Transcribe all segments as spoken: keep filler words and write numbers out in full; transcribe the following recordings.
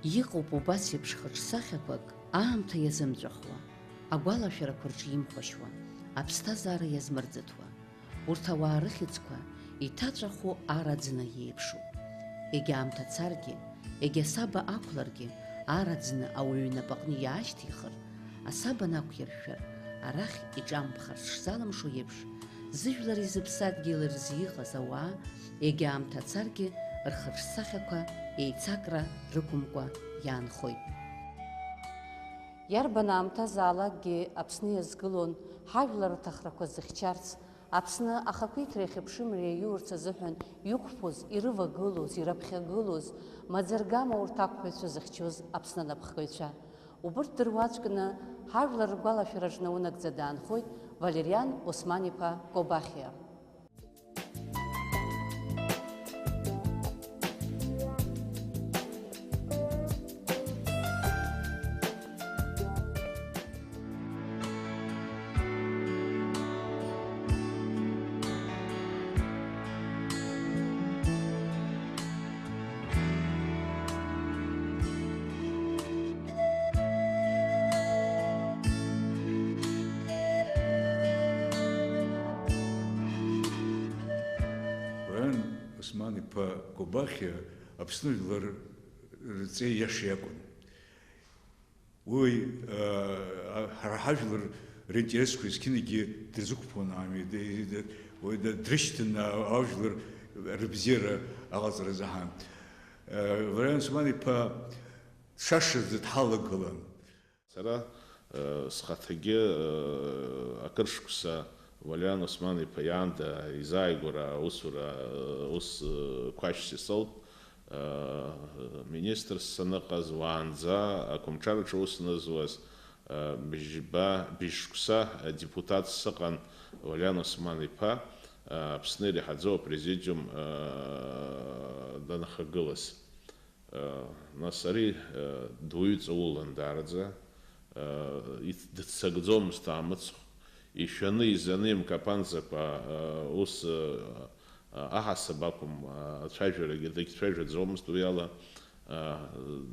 Иҟоуп убас еиԥш хыҿсахьақәак, аамҭа иазымҵәахуа, агәалашәарақәа рҿы имхәашьуа, аԥсҭазаара иазмырӡыҭуа. Урҭ ауаа рыхьӡқәа иҭаҵәаху ар аӡны иеиԥшуп. Егьа аамҭа царгьы, егьа асаба ақәларгьы, ар аӡны ауаҩы инапаҟны иаашьҭихыр, асаба анақәиршәшәар, арахь иҿамԥхарц шзалымшо еиԥш, зыжәлари зыԥсадгьыли рзы иҟаз ауаа, егьа аамҭа царгьы, рхаҿсахьақәа еицакра рықәымкәа иаанхоит. Иарбан аамҭазаалакгьы Аԥсны иазгылон ҳажәлар рҭахрақәа зыхьчарц, Аԥсны ахақәиҭреи ахьыԥшымреи иаиурц азыҳәан иқәԥоз, ирывагылоз, ираԥхьагылоз, маӡа-ргама урҭ ақәԥаҩцәа зыхьчоз Аԥсны анапхгаҩцәа. Убырҭ дыруаӡәкны ҳажәлар ргәалашәараҿ наунагӡа даанхоит Валериан Осман-иԥа Кобахиа. Валериан Осман-иԥа Кобахиа Аԥсны жәлар рҵеи иаша иакәын. Уи, а, ҳара ҳажәлар ринтересқәа есқьынагьы дырзықәԥон, ами, д-, д-, уи д-, дрышьҭан, а, ажәлар рыбзиара аҟаҵара азыҳәан. А, Валериан Осман-иԥа дшашаз дҳалагылан. Сара, э, схаҭагьы, э, акыр шықәса Валериан Осман-иԥа иаанда изааигәара аусура, э, ус, э, қәашьс исоуп. Э, министрс саныҟаз, уаанӡа Ақәымҿараҿы аус нызуаз, э, бжьба, бжь шықәса, э, депутатс сыҟан Валериан Осман-иԥа, э, Аԥсны иреиҳаӡоу апрезидиум, э, данахагылаз. Нас ари, э, дуаҩы ҵаулан даараӡа, э, иц-, дыццакӡомызт аамыцхә, ишәаны, изаны имкапанӡақәа, э, ус, э, аҳасаб акәым, э, ацәажәарагьы дагьцәажәаӡомызт уи ала, э,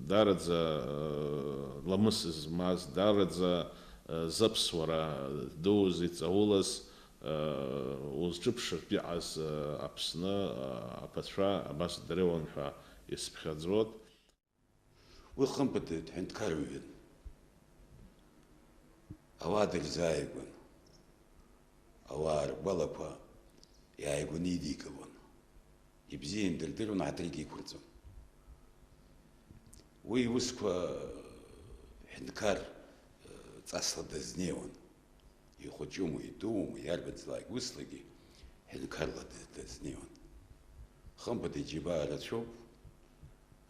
даараӡа, э, ламыс змаз, даараӡа, э, зыԥсуара дуз, иҵаулаз, Узҿыԥшыртә иҟаз Аԥсны аԥацәа абас дреиуан ҳәа исԥхьаӡоит. Уи хымԥада дҳәынҭқарҩын. Ауаа дырзааигәан. Ауаа ргәалақәа иааигәаны идикылон. Ибзиан дырдыруан, ҳаҭыргьы иқәырҵон. Уи иусқәа ҳәынҭқар ҵасла дазнеиуан. Ихәыҷума, идуума, иарбанзаалак услагьы ҳәынҭқарла д-, дазнеиуан. Хымԥада иџьабаа рацәоуп,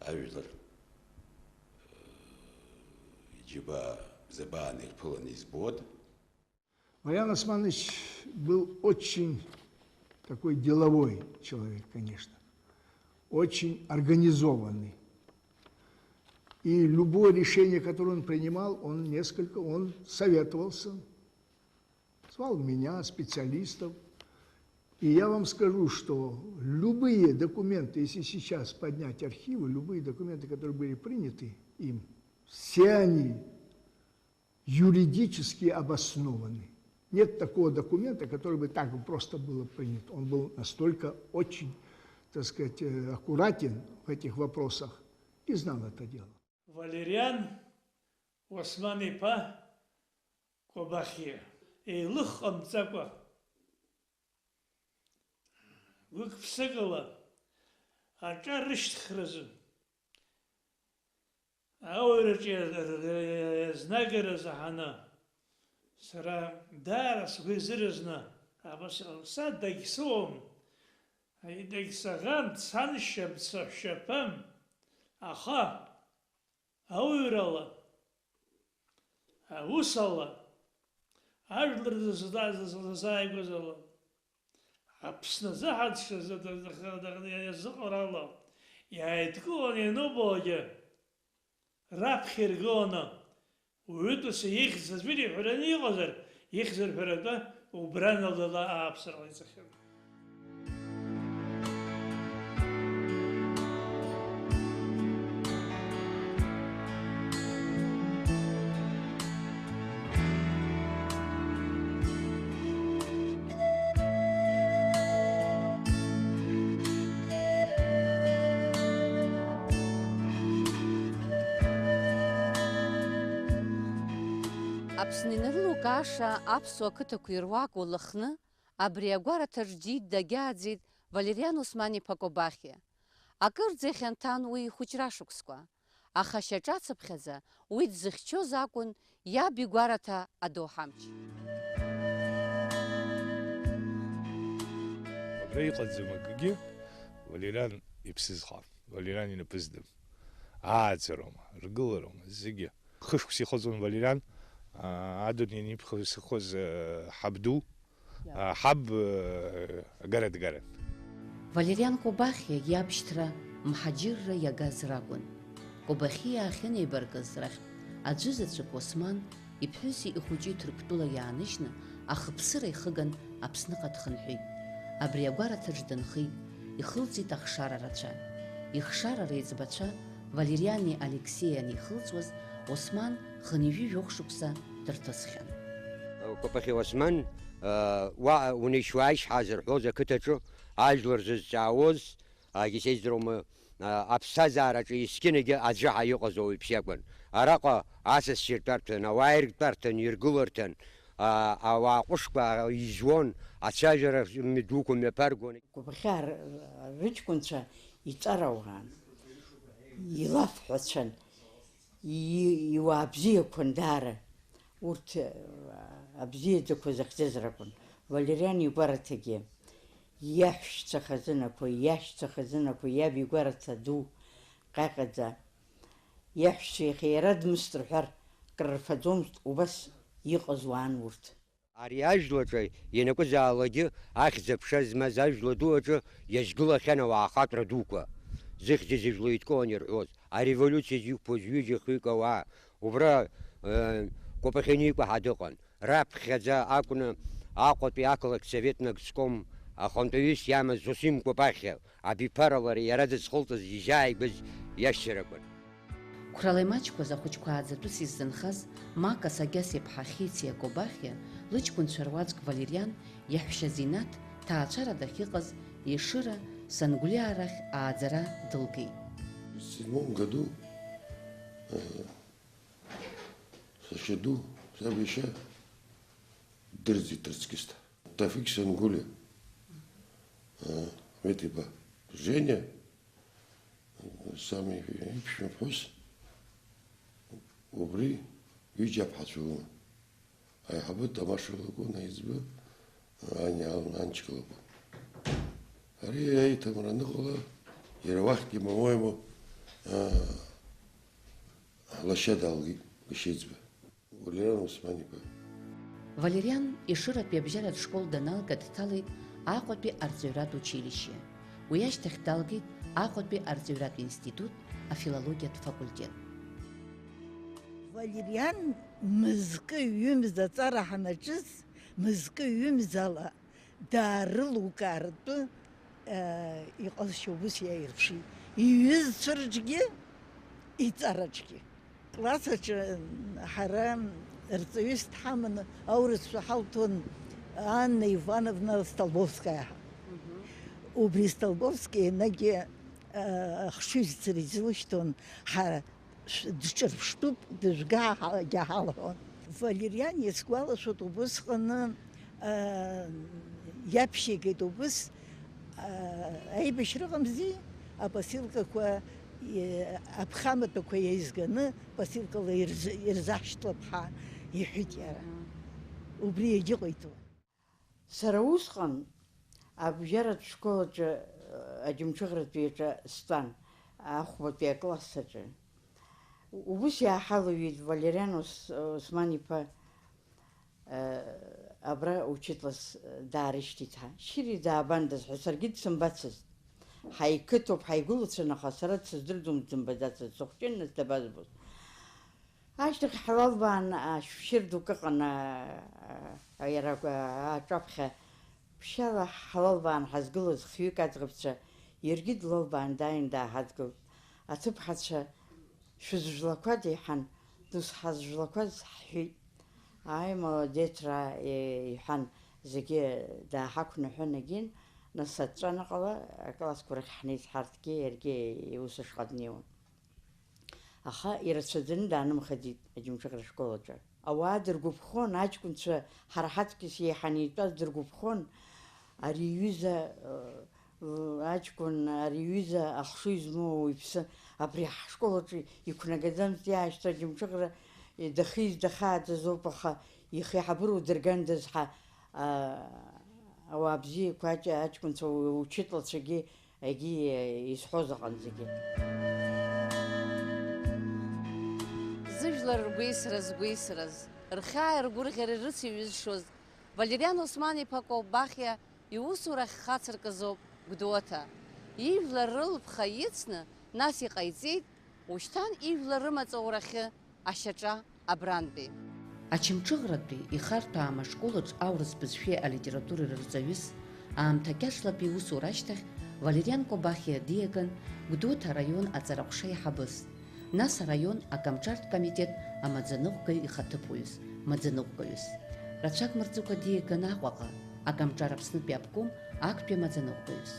ажәлар, э, иџьабаа забаан ирԥыланы избоит. Валериан Османович был очень такой деловой человек, конечно, очень организованный. И любое решение, которое он принимал, он несколько, он советовался, звал меня, специалистов. И я вам скажу, что любые документы, если сейчас поднять архивы, любые документы, которые были приняты им, все они юридически обоснованы. Нет такого документа, который бы так просто было принято. Он был настолько очень, так сказать, э, аккуратен в этих вопросах и знал это дело. Валериан Осман-иԥа Кобахиа, еилых ҟамҵакәа, гәык-ԥсыкала аҿар рышьҭхразы, ауаҩраҿы иазнагара заҳаны, сара даара сгәы изыразны абас иҟалап. Са дагьсыуам, дагьсаӷам, дсаншьам, дсаҳәшьаԥам, аха ауаҩрала, аусала, ажәлар дызлазааигәаз ала, Аԥсны азы ҳазшаз иазыҟарала, иааидкыланы ианубогьы, раԥхьа иргыланы, уаҩытәыҩса ихьӡ аӡәыр иҳәараны иҟазар, ихьӡ рҳәаратәы убра налала ааԥсара ҟаиҵахьан. Аԥсны инарылукааша аԥсуа қыҭақәа ируак улахны, абри агәараҭаҿ џьит дагьааӡеит Валериан Осман-иԥа Кобахьиа. Акырӡа ихьанҭан уи ихәыҷра шықәсқәа, аха шьаҿацыԥхьаӡа уи дзыхьчоз акәын иаб игәараҭа адоуҳамч. Абра иҟаӡам акгьы, Валериан иԥсыӡ хам, Валериан инапы здым. Ааӡароума, ргылароума, зегьы. Хышықәса ихыҵуан Валериан, аа, адунеи анихыԥхьоз, аа, ҳабду, аа, ҳаб, аа, агара дгарын. Валериан Кобахьиа иабшьҭра мҳаџьырра иагаз ракәын. Кобахьиа ахьынеибаркыз рахьтә аӡәы заҵәык Осман иԥҳәыси ихәыҷи Ҭырқәтәыла иааныжьны ахыԥсыра ихыган Аԥсныҟа дхынҳәит. Абри агәараҭаҿ дынхеит, ихылҵит ахшара рацәа. Ихшара реиҵбацәа Валериани Алексеи анихылҵуаз, Осман хынҩажәи жәохә шықәса дырҭысхьан. Кәапахьи Осман, уа унеишьуааишь ҳазырҳәоз ақыҭаҿы ажәлар зызҵаауаз, егьа сеидру, аԥсҭазаараҿы есқьынагьы аӡәы ҳәа иҟаз ауаҩԥс иакәын. Араҟа асасцәа иртәарҭан, ауаа иртәарҭан, иргыларҭан, ауаа ҟәышқәа изуан, ацәажәара дуқәа мҩаԥаргон. Кәапахьаа рыҷкәынцәа иҵарауаан, илафҳәацәан, и-, иуаа бзиақәан даара. Урҭ, а, абзиаӡақәа зыхьӡыз ракәын. Валериан игәараҭагьы, иаҳәшьцәа хазынақәа, иашьцәа хазынақәа, иаб игәараҭа ду ҟьаҟьаӡа, иаҳәшьцәа иахьа иара дмыст рҳәар, крырфаӡомызт, убас иҟаз уаан урҭ. Ари ажәлаҿы ианакәызаалакгьы ахьӡ-аԥша змаз ажәла ду аҿы иазгылахьан ауаа ахатәра дуқәа, зыхьӡи зыжәлеи еидкыланы ирҳәоз, ареволиуциа иқәԥоз ҩыџьа-хҩык ауаа, убра, э, Кәапахьиа Никәа ҳәа дыҟан. Раԥхьаӡа акәны Аҟәатәи ақалақь совет нагӡком ахантәаҩыс иамаз Зосим Кәапахьиа, абиԥара лара иара дызхылҵыз, изааигәаз иашьцәа ракәын. Қәрала имаҷқәаз ахәыҷқәа ааӡатәыс иззынхаз Мака Сагьас-иԥҳа Хециа Кобахьиа, лыҷкәынцәа руаӡәк Валериан, иаҳәшьа Зинаҭ, ҭаацәара дахьыҟаз Ешыра Сангәлиаа рахь ааӡара дылгеит. В седьмом году, э, сашьа ду, саб иашьа дырӡит троцкист. Тафик Сангәлиа, э, Ветиба, Женя, сами иԥшәма ԥҳәыс, убри ҩыџьа аԥҳацәа лыман. Аиҳабы Тамаша лакәын, аиҵбы Аниа Анчка лакәын. Ари аиҭамра аныҟала, иара уахьгьы, по-моему, а, лашьа далгеит, лашьа еиҵбы. Валериан Осман-иԥа. Валериан Ешыратәи абжьаратә школ даналга дҭалеит Аҟәатәи арҵаҩратә училишье. Уи ашьҭахь далгеит Аҟәатәи арҵаҩратә институт афилологиатә факультет. Валериан мызкы-ҩымз аҵара ҳанаҿыз, мызкы-ҩымзала даарылукаартәы, э, иҟазшьа убыс иаирԥшит, иҩызцәа рҿгьы, иҵараҿгьы. Класс аҿы ҳара рҵаҩыс дҳаманы аурысшәа ҳалҭон Анна Ивановна Столбовская ҳәа. Мгм. Убри Столбовская енагь, э, ахшыҩзцара изылшьҭуан, ҳара шә-, дҿырԥштәуп, дыжәга ҳа-, ҳалҳәон. Валериан исгәалашәоит убысҟаны, а, иаԥхьагеит убыс, а, аибашьра ыҟамзи, апосилкақәа, и-, аԥхаматәақәа еизганы посилкала ирз-, ирзаҳшьҭлап ҳәа иҳәеит иара. Мгм. Убри иагьыҟаиҵон. Сара усҟан абжьаратә школ аҿы, аџьамҽыхратәи аҿы стәан, ахәбатәи акласс аҿы. Убыс иааҳалаҩит Валериан Ос-, Осман-иԥа, э, абра учытлас даарышьҭит ҳәа. Шьыри даабандаз ҳәа саргьы дсымбацызт. Ҳаиқыҭоуп, ҳаигәылацәан, аха сара дсыздырӡом, дсымбаӡацызт, сыхәҷын, нас дабазбоз. Ашьҭахь ҳлалбаан, ашәшьыр дук ыҟан, а, а, иара агәа-, аҿаԥхьа ԥшьала ҳлалбаан ҳазгылаз хҩык аӡӷабцәа, иаргьы длалбаан дааин дааҳадгылт. Аҭыԥҳацәа шәызжәлақәада иҳәан, дызҳазжәлақәаз ҳҳәеит. Ааи, молодец, ра, е, иҳәан, зегьы дааҳақәныҳәан агьин, нас аҵәҵәа аныҟала, аклассқәа рахь ҳнеит ҳарҭгьы, иаргьы иус ашҟа днеиуан. Аха ирацәаӡаны даанымхаӡеит аџьамҽыхра школ аҿы. Ауаа дыргәаԥхон, аҷкәынцәа ҳара ҳаҵкьыс еиҳаны итәаз дыргәаԥхон, ари иҩыза, э, аҷкәын, ари иҩыза ахшыҩ змоу ауаҩԥсы абри ҳшкол аҿы иқәнагаӡамызт, иаашьҭра Џьамҿыӷра, э, дахьиз дахааӡазоуп, аха ихы иаҳабыра удыргандаз ҳәа, а, ауаа бзиақәа аҷ-, аҷкәынцәа, учытлацәагьы егьи изҳәоз аҟынӡагьы. Зыжәлар ргәеисра згәеисраз, рхьааи ргәырӷьареи рыцеиҩызшоз Валериан Осман-иԥа Колбахиа иусурахь хацыркызоуп Гәдоуҭа. Ижәлар рылԥха ицны, нас иҟаиҵеит, ушьҭан ижәлар рымаҵ аурахьы ашьаҿа абрантәи. Ачымҽыӷратәи ихарҭәаам ашколаҿ аурыс бызшәеи алитературеи рырҵаҩыс, аамҭа кьаҿлатәи иусура ашьҭахь Валериан Кобахиа диаган Гәдоуҭа араион аҵараҟәша аиҳабыс, нас араион акомҿартә комитет амаӡаныҟәгаҩ ихаҭыԥуаҩыс, маӡаныҟәгаҩыс. Рацәак мырҵыкәа диаган Аҟәаҟа, акомҿар Аԥснытәи аобком актәи амаӡаныҟәгаҩыс.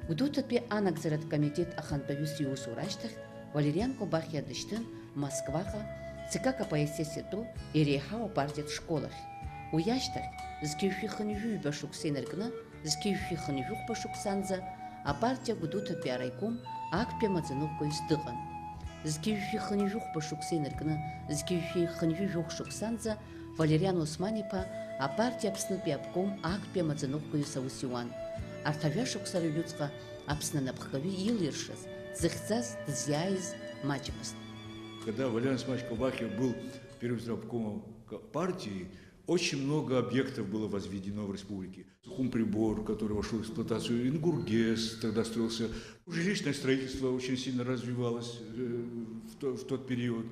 Гәдоуҭатәи анагӡаратә комитет ахантәаҩыс иусура ашьҭахь Валериан Кобахиа дышьҭын Москваҟа Ц К К П С С иатәу иреиҳау апартиатә школахь. Уи ашьҭахь, зқьи жәшәи хынҩажәи ҩба шықәса инаркны, зқьи жәшәи хынҩажәи хәба шықәсанӡа апартиа Гәдоуҭатәи араиком актәи амаӡаныҟәгаҩыс дыҟан. Зқьи жәшәи хынҩажәи хәба шықәса инаркны, зқьи жәшәи хынҩажәи жәохә шықәсанӡа Валериан Осман-иԥа апартиа Аԥснытәи аобком актәи амаӡаныҟәгаҩыс аус иуан. Арҭ ажәа шықәса рыҩнуҵҟа Аԥсны анапхгаҩы илиршаз, дзыхьӡаз, дызиааиз маҷмызт. Когда Валериан Османович Кобахиа был первым обкомом ко-, партии, очень много объектов было возведено в республике. Сухумприбор, который вошёл в эксплуатацию, Ингургес тогда строился. Жилищное строительство очень сильно развивалось, э, в то-, в тот период.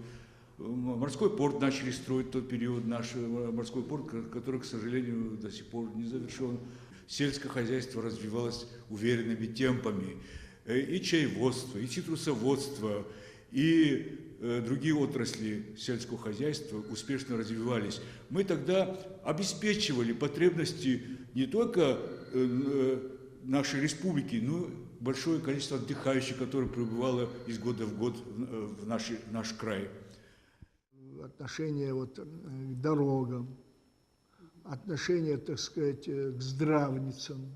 М-, морской порт начали строить в тот период, наш, э, морской порт, ко-, который, к сожалению, до сих пор не завершён. Сельское хозяйство развивалось уверенными темпами. Э, и чаеводство, и цитрусоводство, и, э, другие отрасли сельского хозяйства успешно развивались. Мы тогда обеспечивали потребности не только, э, э, нашей республики, но и большое количество отдыхающих, которое прибывало из года в год в, э, в наши-, в наш край. Отношение вот, э, к дорогам, отношение, так сказать, э, к здравницам.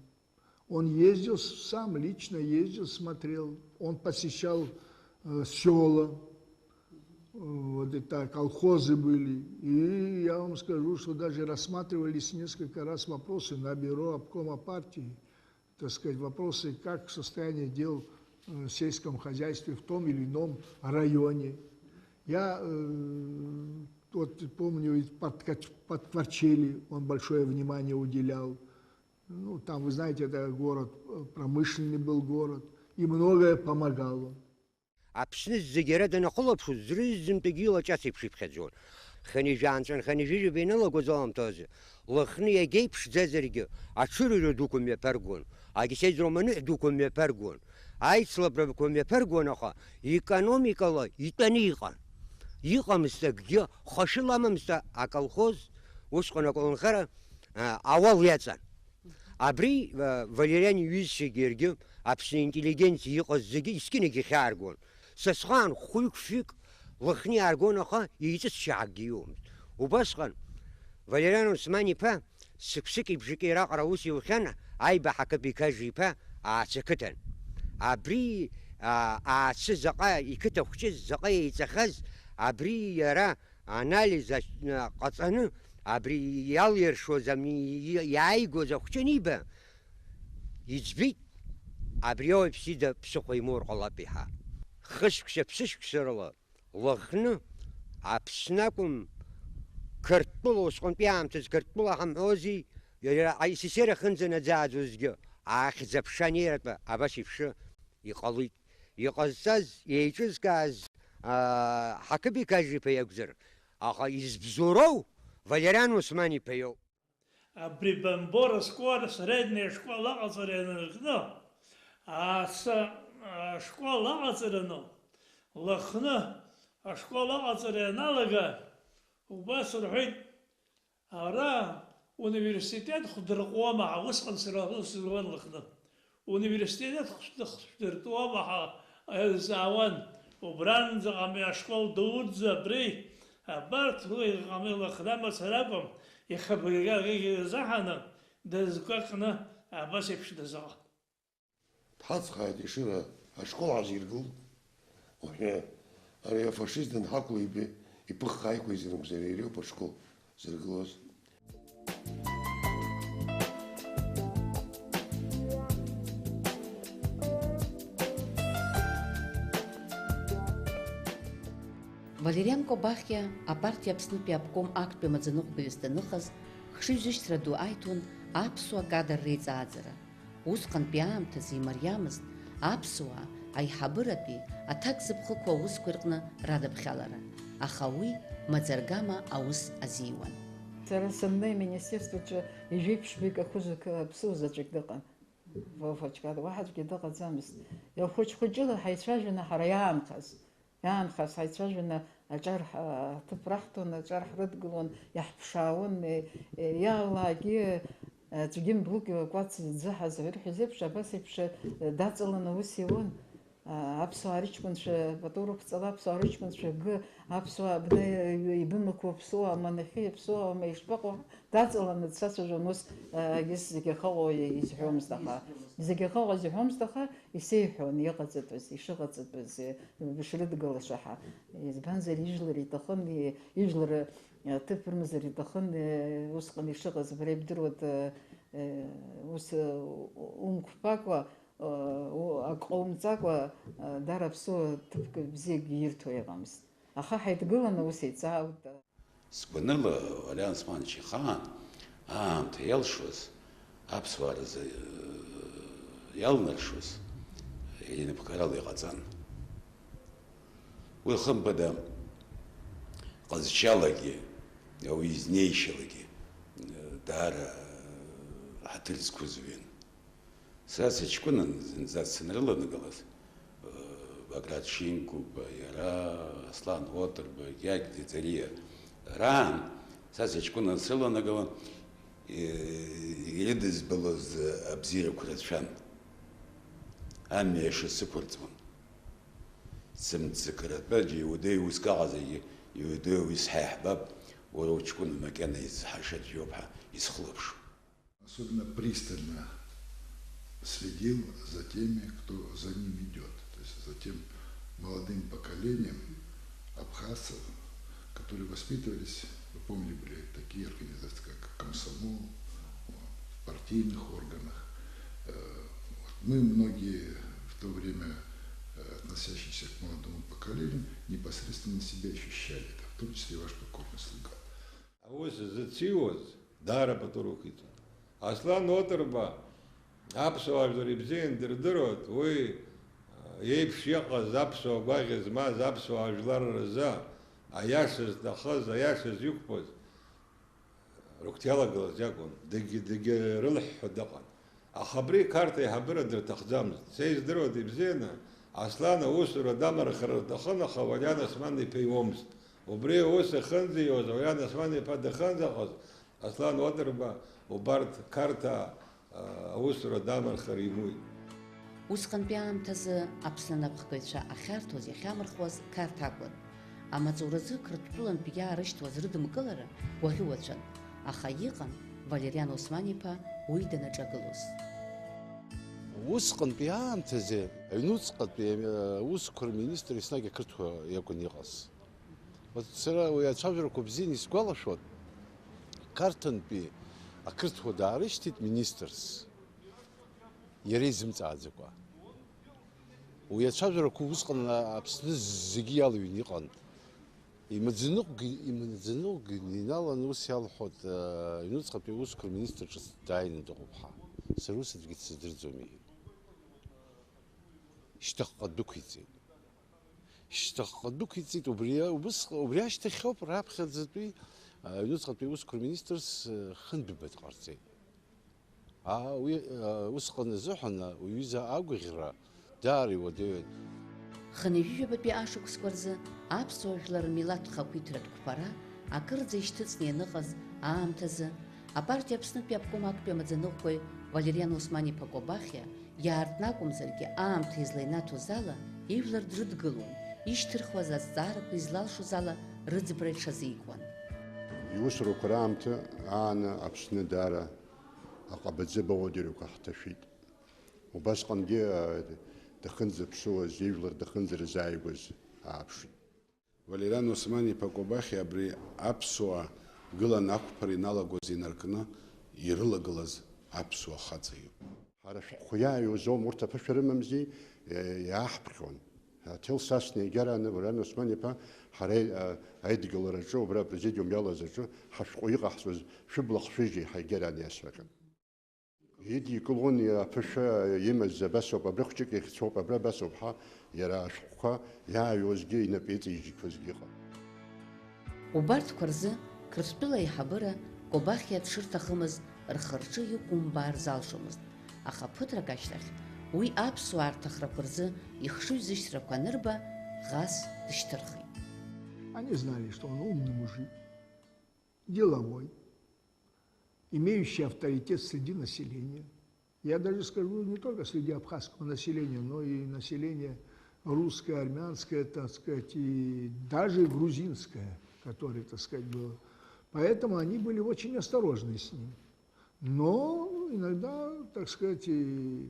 Он ездил, с-, сам лично ездил, смотрел. Он посещал, э, сёла. Э, вот это, колхозы были. И я вам скажу, что даже рассматривались несколько раз вопросы на бюро обкома партии. Так сказать, вопросы, как состояние дел, э, в сельском хозяйстве в том или ином районе. Я, э, вот помню, и Подкач-, Подкварчели он большое внимание уделял. Ну, там, вы знаете, это город, э, промышленный был город, и многое помогал он. Аԥсны зегьы ара данахылаԥшуа, зрызынтәыгьы илаҷац еиԥш иԥхьаӡон. Хынҩажәи жәаа нҵәан, хынҩажәи жәаба иналагоз аамҭазы, Лыхны иагьа иԥшӡазаргьы, аҽырҩра дуқәа мҩаԥыргон, агьсеиз романыҳә дуқәа мҩаԥыргон, аицлабрақәа мҩаԥыргон, аха економикала итәаны иҟан. Иҟамызт акгьы, хашыла амамызт аколхоз, усҟан аколнхара, а, ауал иаҵан. Абри, а, Валериан иҩызцәагьы иаргьы Аԥсны интеллигенциа иҟаз зегьы искьынагьы ихьааргон. Са схаан хәҩык-фҩык Лыхны иааргон, аха еиҵыҵшьа акгьы иоумызт. Убасҟан Валериан Осман-иԥа сықәсыки бжаки раҟара аус иухьан, Аиба Ҳақыԥ-иқажа иԥа Аацы ақыҭан. Абри, а, Аацы заҟа иқыҭа хәҷыз, заҟа еиҵахаз, абри иара анализ ач-, ҟаҵаны, абри иалиршоз ами-, иааигоз ахәҷы аниба, иӡбеит, абри ауаҩԥс ида ԥсыхәа имоур ҟалап иҳа. Хышықәса, ԥсышықәса рыла Лыхны, Аԥсны акәым, Қырҭтәыла, усҟантәи аамҭазы Қырҭтәыла ҳамҳәози, иара А С С Р ахьынӡа наӡааӡозгьы, ахьӡ-аԥша анеиратәа абас еиԥш иҟалеит. Иҟазҵаз, еиҿызкааз, аа, Ҳақыԥ-иқажа иԥа иакәзар, аха избзоуроу Валериан Осман-иԥа иоуп. Абри Бамбора скор средняя школа аҟаҵара ианаркны, Аацы ашкол аҟаҵараны, Лыхны ашкол аҟаҵара ианалага, убас рҳәеит, ара университет хдырҟәуама ҳәа, усҟан сара ус зуан Лыхны. Университет хәшәдыртәуама ҳәа еилзаауан, убранӡаҟами ашкол дуӡӡа абри Абарҭ уи иҟамлахра мацара акәым, иахьабыржәы агьежьра азыҳәаны дазгәаҟны абас еиԥш дазыҟан. Дҳацхааит Ешыра ашкол ҳазиргылт. Уажәы ари афашист данҳақәлеибе иԥыххааиқәа изрымгӡар иара иоуп ашкол зыргылоз. Валериан Кобахиа апартиа Аԥснытәи аобком актәи амаӡаныҟәгаҩыс даныҟаз, хшыҩзышьҭра ду аиҭон аԥсуа кадр реиҵааӡара. Усҟантәи аамҭазы имариамызт аԥсуаа аиҳабыратәи аҭак зыԥхықәу аусқәа рҟны радаԥхьалара, аха уи маӡа-аргама аус азиуан. Сара саннеи, аминистерстваҿы ижәеиԥшьба икахәыз ак-, аԥсуа заҵәык дыҟан. Вова Чкада, уаҳа аӡәгьы дыҟаӡамызт. Ихәыҷ-хәыҷыла ҳаицәажәаны ҳара иаанхаз, иаанхаз ҳаицәажәаны аҿар ҳа-, аҭыԥ раҳҭон, аҿар ҳрыдгылон, иаҳԥшаауан, е, е, иаалаагьы, е, аӡәгьы мблыкь кәац дзыҳаз, ирҳәаз еиԥш, абас еиԥш, е, даҵаланы аус иуан. А, аԥсуаа рыҷкәынцәа, пату рықәҵала, аԥсуаа рыҷкәынцәа, гы, аԥсуаа абна ибымақәоу аԥсуаа, манахьы иаԥсуаа, ма ишԥаҟоу, даҵаланы дсацәажәон ус, а, егьыс зегьы ахаҟоу изҳәомызт, аха, зегьы ахаҟоу изҳәомызт, аха исеиҳәон иҟаҵатәыз, ишыҟаҵатәыз, ишрыдгылаша ҳа. Избанзар, ижәлар иҭахын, и-, ижәлар, а, ҭыԥ рымазар иҭахын, э, усҟан ишыҟаз, бара ибдыруада, э, ус, э, умқәԥакәа, э, у-, ак ҟоумҵакәа, э, дара аԥсуа ҭыԥк бзиагьы ирҭо иҟамызт. Аха ҳаидгыланы ус еиҵааут. Сгәаныла, Валериан Османович ихаан аамҭа иалшоз, аԥсуаа рзы, э, иалнаршоз, инапхгарала иҟаҵан. Уи, хымԥада, ҟазшьалагьы, ауаҩы изнеишьалагьы, э, даара, э, ҳаҭыр зқәыз уаҩын. Сара сыҷкәынан зынӡа санрыланагалаз, э, Баграт Шингуба, иара, Аслан Отырба, Гьагь Ӡаӡариа раан, сара сыҷкәынан срыланагалан, э, ирыдызбалоз абзиарақәа рацәан. Амҩа шысықәырҵуан. Сымццакратәы, џьа иудеи уск аҟазаргьы, иудеи уи сҳаиҳабап, уара уҷкәын макьана изҳашаз иоуп ҳәа исхылаԥшуан. Особенно пристально следил за теми, кто за ним идёт, то есть за тем молодым поколением абхазцев, которые воспитывались, вы помните, были такие организации, как комсомол, вот, в партийных органах. Э, вот мы многие в то время, э, относящиеся к молодому поколению, непосредственно на себе ощущали это, в том числе и ваш покойный слуга. Аус зыциуаз даара пату рықәиҵон. Аслан Отырба аԥсуаа жәлар ибзиан дырдыруан, уи, а, иеиԥш иҟаз аԥсуа гәаӷь змаз аԥсуаа жәлар рзы аиаша зҭахыз, аиаша зиқәԥоз рыгәҭа иалагалаз иакәын, дагьы-, дагьырылҳәҳәо дыҟан. Аха абри Қарҭ аиҳабыра дырҭахӡамызт. Са издыруада ибзианы, Аслан аусура дамархар лҭахын, аха Валериан Осман-иԥа иуамызт. Убри аус ахьынӡаиуаз, Валериан Осман-иԥа дахьынӡаҟаз, Аслан Отырба убарҭ Қарҭаа, а, аусура дамархар имуит. Усҟантәи аамҭазы Аԥсны анапхгаҩцәа ахьарҭоз, иахьамырхуаз Қарҭ акәын. Амаҵуразы Қырҭтәылантәи иаарышьҭуаз рыдымкылара гәаӷьуацәан, аха иҟан Валериан Осман-иԥа уи данаҿагылоз. Усҟантәи аамҭазы аҩнуҵҟатәи аусқәа рминистр еснагь ақырҭуа иакәын иҟаз. Ус сара уи ацәажәарақәа бзианы исгәалашәоит, Қарҭынтәи ақырҭуа даарышьҭит министрс, иара изымҵааӡакәа. Уи ацәажәарақәа усҟан Аԥсны зегьы иалыҩны иҟан. Имаӡаныҟәгьы, имаӡаныҟәгьы иналан ус иалҳәоит, э, аҩнуҵҟатәи аусқәа рминистр ҿыц дааины дыҟоуп ҳәа. Сара ус аӡәгьы дсыздырӡом, иҳәеит. Шьҭахьҟа дәықәиҵеит. Шьҭахьҟа дәықәиҵеит, убри, убыс, убри ашьҭахьоуп раԥхьаӡатәи, а, аҩнуҵҟатәи аусқәа рминистрс, а, хынтә ҩба дҟарҵеит. А, уи, а, усҟан азыҳәан, а, уҩыза агәаӷьра даара иуадаҩын. Хынҩажәижәабатәи ашықәсқәа рзы аԥсуа жәлар рмилаҭ хақәиҭратә қәԥара акырӡа ишьҭыҵны ианыҟаз аамҭазы, апартиа Аԥснытәи аобком актәи амаӡаныҟәгаҩ Валериан Осман-иԥа Кобахиа иаартны акәымзаргьы, аамҭа излаинаҭоз ала, ижәлар дрыдгылон, ишьҭырхуаз азҵаарақәа излалшоз ала рыӡбра иҽазикуан. Иусурақәа раамҭа ааны Аԥсны даара аҟабаӡыба ауадаҩрақәа ҳҭашәеит. Убасҟангьы, а, дахынӡаԥсуаз, ижәлар дахынӡарзааигәаз ааԥшит. Валериан Осман-иԥа Кобахьиа абри аԥсуаа гыланы ақәԥара иналагоз инаркны ирылагылаз аԥсуа хаҵа иоуп. Ҳара ашәҟәқәа иааҩуаз аума, урҭ аԥышәа рымамзи, е, иааҳԥхьон. Аҭел сасны иагарааны Валериан Осман-иԥа ҳара, а, аидгылараҿы, убра апрезидиум иалаз аҿы ҳашәҟәы иҟаҳҵоз шәыбла хшәыжьи ҳаигарааны иасҳәахьан. Идикылон аԥышәа имаз абасоуп, абри хәҷык ихьӡуп, абра абасоуп ҳәа, иара ашәҟәқәа иааҩуазгьы инапы иҵеиџьқәазгьы ыҟан. Убарҭқәа рзы Қырҭтәыла аиҳабыра Кобахьиа дшырҭахымыз рхы-рҿы иқәумбаар залшомызт, аха ԥыҭрак ашьҭахь уи аԥсуаа рҭахрақәа рзы ихшыҩзышьҭрақәа анырба, ӷас дышьҭырхит. Они знали, что он умный мужик, деловой, имеющий авторитет среди населения. Я даже скажу, не только среди абхазского населения, но и населения русское, армянское, так сказать, и даже грузинское, которое, так сказать, было. Поэтому они были очень осторожны с ним. Но иногда, так сказать, и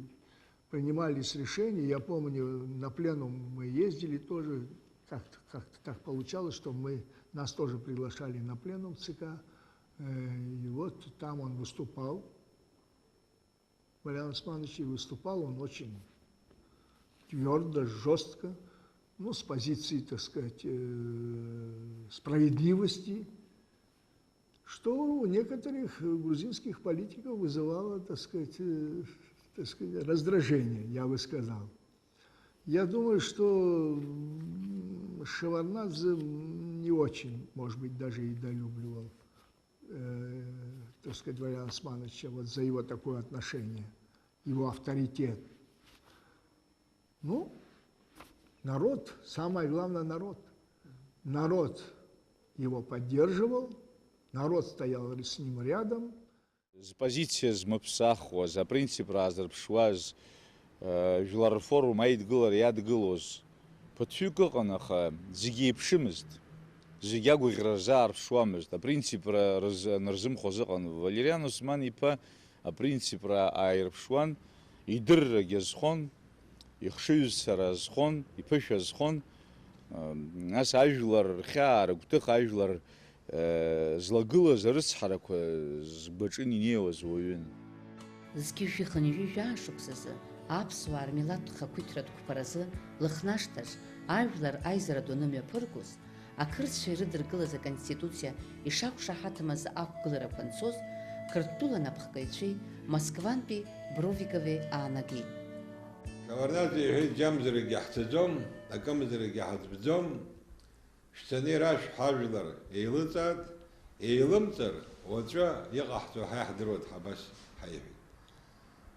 принимались решения. Я помню, на пленум мы ездили тоже, как-то как так получалось, что мы, нас тоже приглашали на пленум ЦК. Э, и вот там он выступал. Валериан Османович и выступал, он очень твердо, жестко, ну, с позиции, так сказать, э, справедливости, что у некоторых грузинских политиков вызывало, так сказать, э, так сказать, раздражение, я бы сказал. Я думаю, что м, Шеварднадзе не очень, может быть, даже и долюбливал, э, так сказать, Валериана Османовича вот за его такое отношение, его авторитет. Ну, народ, самое главное, народ. Народ его поддерживал, народ стоял с ним рядом. Зпозициа змыԥсахуаз, апринципра аазырԥшуаз, э, жәлар рфорум аидгылара иадгылоз ԥыҭҩык ыҟан, аха зегьы еиԥшымызт, зегьы агәаӷьра рзаарԥшуамызт, апринципра рыз-, анырзымхоз ыҟан. Валериан Осман-иԥа апринципра ааирԥшуан, идыррагьы азхон, ихшыҩзцара азхон, иԥышәа азхон, э, нас ажәлар рхьаа, рыгәҭыха, ажәлар злагылаз арыцҳарақәа згәаҿы инеиуаз уаҩын. Зқьи жәшәи хынҩажәи жәаа шықәсазы аԥсуаа рмилаҭтә хақәиҭратә қәԥаразы Лыхнашҭаҿ ажәлар аизара ду анымҩаԥыргоз, ақырҭцәа ирыдыркылаз аконституциа ишақәшаҳаҭымыз ақәгыларақәа анцоз, Қырҭтәыла анапхгаҩцәеи Москвантәи Бровикови аанагеит. Шеварднаӡе иҳәеит, џьамзарагьы ҳцаӡом, акымзарагьы ҳаӡбӡом. Шәцаны ирашәҳәа, ажәлар еилыҵааит, еилымҵыр, уаҵәы иҟаҳҵо ҳа иаҳдыруеит, ҳабас ҳаиҳәеит.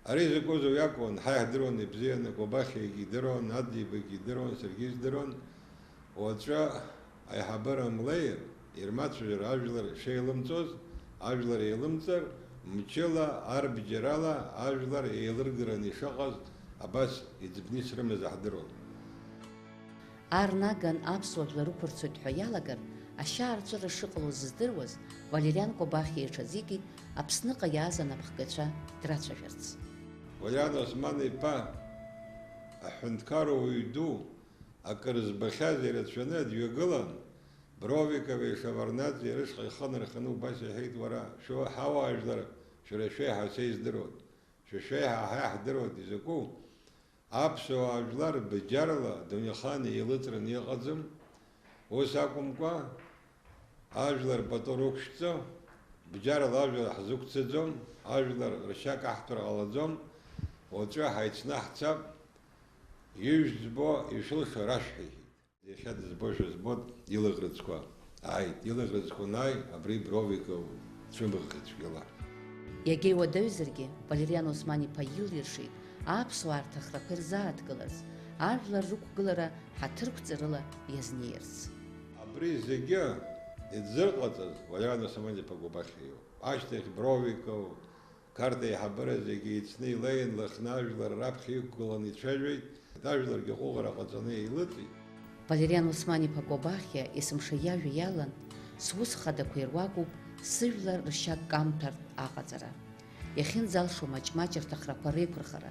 Ари закәызу иакәын, ҳа иаҳдыруан ибзианы, Кобахьиагьы идыруан, Адлеибагьы идыруан, саргьы издыруан. Уаҵәы аиҳабыра млеир, ирмацәажәар ажәлар шеилымҵоз, ажәлар еилымҵыр, мчыла, арбџьарала ажәлар еилыргараны ишыҟаз абас иӡбны исрымаз аҳдыруан. Ар наган аԥсуа жәлар ықәырцоит ҳәа иалагар, ашьаарҵәыра шыҟалоз здыруаз, Валериан Кобахьиа иҽазикит Аԥсныҟа иааз анапхгацәа драцәажәарц. Валериан Осман-иԥа, аҳәынҭқарра уаҩ ду, акыр збахьаз ирацәаны дҩагылан, Бровикови Шеварднаӡеи рышҟа ихы нарханы убас иҳәеит, уара, шәо-, ҳауаажәлар, шәара шәеиҳа са издыруан, шәа шәеиҳа ҳа иаҳдыруан, изакәу? Аԥсуаа жәлар бџьарла дунеихаан еилыҵраны иҟаӡам. Ус акәымкәа, ажәлар пату рықәшәҵо, бџьарла ажәлар ҳзықәцаӡом, ажәлар ршьа каҳҭәар ҟалаӡом, уаҵәы ҳаицнаҳцап, ижәӡбо ишәылшо рашәҳәа, иҳәеит. Иахьа дызбошәа збоит, илаӷырӡқәа ааит, илаӷырӡқәа анааи, абри Бровиков цәымӷхеит цәгьала. Иагьа иуадаҩзаргьы, Валериан Осман-иԥа илиршеит аԥсуаа рҭахрақәа ирзааҭгыларц, ажәлар рықәгылара ҳаҭырқәҵарыла иазнеирц. Абри зегьы идзырҟаҵаз Валериан Осман-иԥа Кобахьиа иоуп. Ашьҭахь Бровиков, Қарҭ аиҳабыра зегьы еицны илеин, Лыхны ажәлар раԥхьа иқәгыланы ицәажәеит, ажәларгьы ҟәыӷара ҟаҵаны еилыҵит. Валериан Осман-иԥа Кобахиа есымша иажәа иалан, сус хадақәа ируакуп сыжәлар ршьа камҭәартә аҟаҵара. Иахьынӡалшо маҷ-маҷ рҭахрақәа реиқәырхара,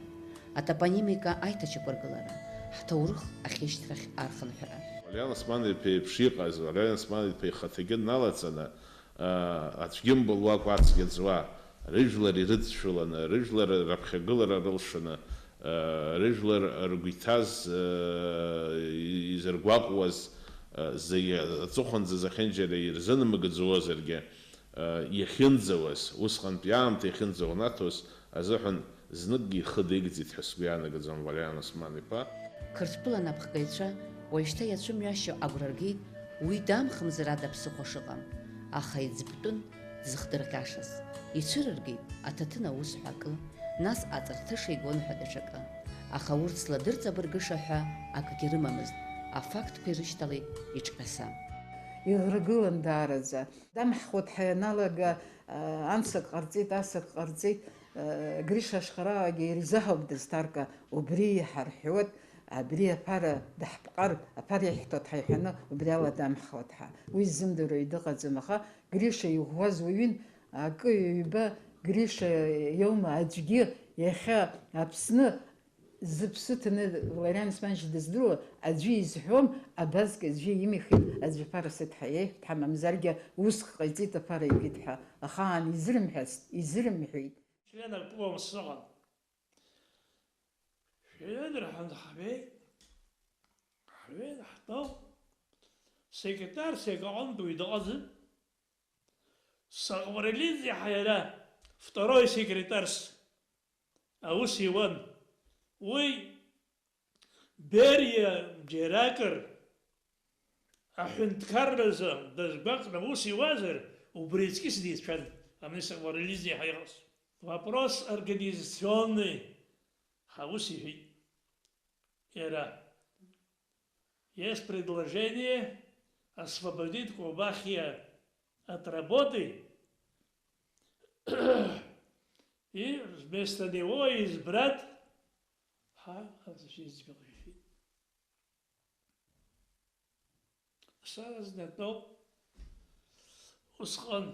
атопонимика аиҭачақәыргылара, ҳҭоурых ахьышьҭрахь архынҳәра. Валериан Осман-иԥа еиԥш иҟаз, Валериан Осман-иԥа ихаҭагьы дналаҵаны, аа, аӡәгьы мбылуа кәацгьы ӡуа, рыжәлар ирыдшәыланы, рыжәлар раԥхьагылара рылшаны, аа, рыжәлар ргәы иҭаз, аа, изыргәаҟуаз, аа, зегьы аҵыхәанӡа зехьынџьара ирзынмыгӡозаргьы, иахьынӡауаз, усҟантәи аамҭа иахьынӡаунаҭоз азыҳәан зныкгьы ихы деигӡеит ҳәа сгәы иаанагаӡом Валериан Осман-иԥа. Қырҭтәыла анапхгаҩцәа уажәшьҭа иацәымҩашьо агәра ргеит, уи дамхымзар ада ԥсыхәа шыҟам, аха иӡбтәын дзыхдырҟьашаз. Ицәырыргеит аҭаҭын аус ҳәа акы, нас аҵарҭыша игон ҳәа даҽакы. Аха урҭ зладырҵабыргыша ҳәа акгьы рымамызт, афактқәа ирышьҭалеит иҿҟьаса. Иӷрагылан даараӡа. Дамҳхәоит ҳәа ианалага, анс ак ҟарҵеит, ас ак ҟарҵеит, Гриша Ашхараагьы ирзаҳауп дызҭарка, убри иҳарҳәуеит, абри аԥара даҳԥҟар, аԥара иаҳҭоит ҳәа иҳәаны, убри ала дамҳхуеит ҳәа. Уи ззымдыруа дыҟаӡам, аха Гриша иӷәӷәаз уаҩын, акы ҩба Гриша иоума аӡәгьы иахьа Аԥсны Зыԥсы ҭаны Валериан Османович дыздыруа аӡәы изҳәом, абазгьы аӡәы имихит, аӡәы аԥара сыҭ ҳәа иеиҳәт ҳәа, мамзаргьы уск ҟаиҵеит, аԥара икит ҳәа, ахаан изырымҳәацт, изырымҳәеит. Член обкома сыҟан. Шәҩыдырҳәан ҳбеит, ҳҩы ҳтәоуп, секретарс иакаҟынтә уаҩ дыҟаӡам. Сакварелидзе ҳәа иара второй секретарс аус иуан. Уи Бериа џьаракыр аҳәынҭқарразы дазгәаҟны аус иуазар, убри аҵкьыс дицәан, ани Сакварелидзе ҳәа иҟаз. Вопрос организационный ҳәа ус иҳәеит иара. Есть предложение освободить Кобахия от работы и вместо него избрать, ҳа, аӡәы избалахьеит. Сара знатәоуп усҟан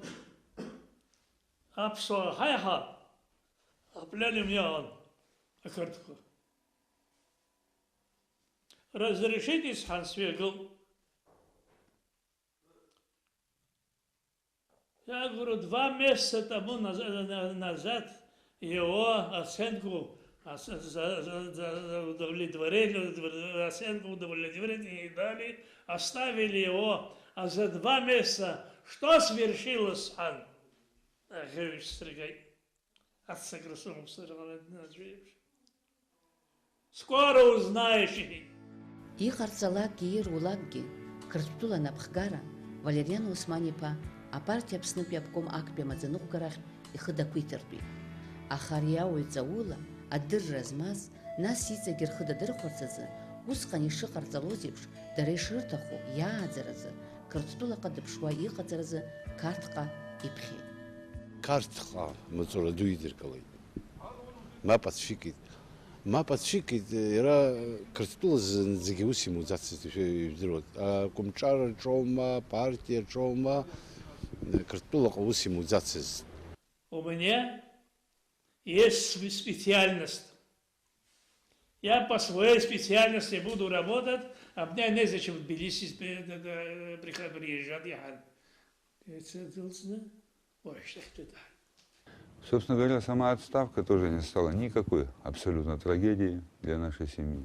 аԥсуаа ҳаиҳа апленум иаан ақырҭқәа. Разрешите, сҳәан, сҩагылт. Я говорю, два месяца тому наз-, на-, назад его оценку, оц-, за, за, за, за удовлетворение, удовле-, оценку удовлетворения не дали, оставили его, а за два месяца что свершилось, сҳәан, аӷьеҩ срыгеит. Аццакра сымоуп сара ала аӡәы еиԥш. Скоро узнаешь, иҳәеит. Иҟарҵалакгьы ирулакгьы, Қырҭтәыла анапхгара, Валериан Осман-иԥа апартиа Аԥснытәи аобком актәи амаӡаныҟәгарахь ихы дақәиҭыртәит. Аха ари ауаҩ ҵаула адырра змаз, нас иҵегьы рхы дадырхәарц азы, усҟан ишыҟарҵалоз еиԥш, дара ишрыҭаху иааӡаразы, Қырҭтәылаҟа дыԥшуа иҟаҵаразы Қарҭҟа иԥхьеит. Қарҭҟа маҵура ду идыркылеит. Мап ацәикит. Мап ацәикит, иара Қырҭтәыла зынӡагьы ус имуӡацызт, ишәа-, ижәдыруан. Акомҿар аҿоума, апартиа аҿоума, Қырҭтәылаҟа ус имуӡацызт. У меня есть сп-, специальность. Я по своей специальности буду работать, а мне незачем в Тбилиси спе-, д-, д-, приход-, приезжать, я хан. Собственно говоря, сама отставка тоже не стала никакой абсолютно трагедией для нашей семьи.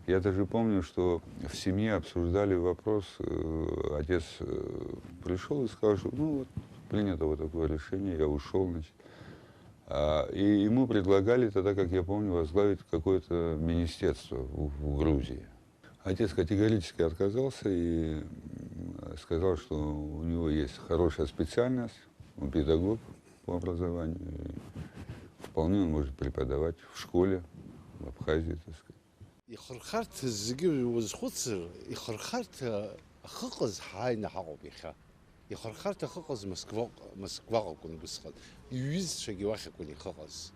Я даже помню, что в семье обсуждали вопрос, э, отец, э, пришёл и сказал, что, ну вот, принято вот такое решение, я ушёл, значит. А, и ему предлагали тогда, как я помню, возглавить какое-то министерство в, в Грузии. Отец категорически отказался и, м, сказал, что у него есть хорошая специальность, он педагог по образованию, и вполне он может преподавать в школе, в Абхазии, так сказать. Ихырхарҭа зегьы уазхәыцыр, ихырхарҭа ахьыҟаз ҳааины ҳаҟоуп иахьа. Ихырхарҭа ахьыҟаз Москваҟ-, Москваҟа акәын убысҟан. Иҩызцәагьы уахь акәын ихыҟаз.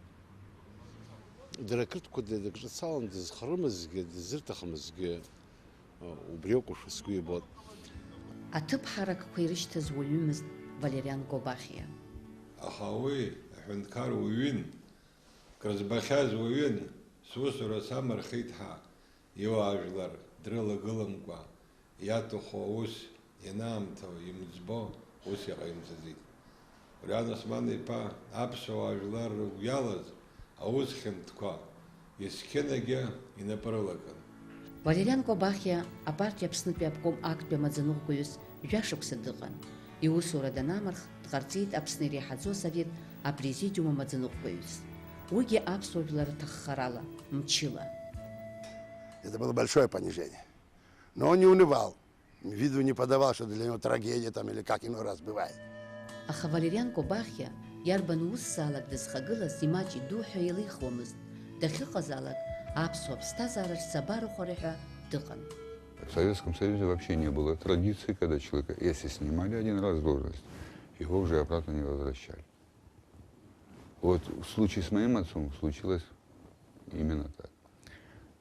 Дара ақырҭқәа дныкҿацалан дызхарымызгьы, дызрыҭахымызгьы, Убри акәушәа сгәы ибоит. Аҭыԥ ҳаракқәа ирышьҭаз уаҩымызт Валериан Кобахиа. Аха уи аҳәынҭқар уаҩын, крызбахьаз уаҩын, сусура самырхит ҳәа, иуаажәлар дрылагыламкәа, иаҭаху аус ианаамҭоу имӡбо ус иҟаимҵаӡеит. Валериан Осман-иԥа аԥсуаа жәлар рыгәы иалаз аус хьанҭақәа есқьынагьы инапы рылакын. Валериан Кобахиа апартиа Аԥснытәи аобком актәи амаӡаныҟәгаҩыс жәашықәса дыҟан. Иусура данамырх, дҟарҵеит Аԥсны иреиҳаӡоу асовет апрезидиум амаӡаныҟәгаҩыс. Уигьы аԥсуа жәлар рҭаххарала, мчыла. Это было большое понижение. Но он не унывал. Виду не подавал, что для него трагедия там или как иной раз бывает. Аха Валериан Кобахиа иарбан усзаалак дызхагылаз имаҷ иду ҳәа еилихуамызт, дахьыҟазаалак аԥсуа ԥсҭазаара рҵабарахәара ҳәа дыҟан. В Советском Союзе вообще не было традиции, когда человека, если снимали один раз с должности, его уже обратно не возвращали. Вот в случае с моим отцом случилось именно так.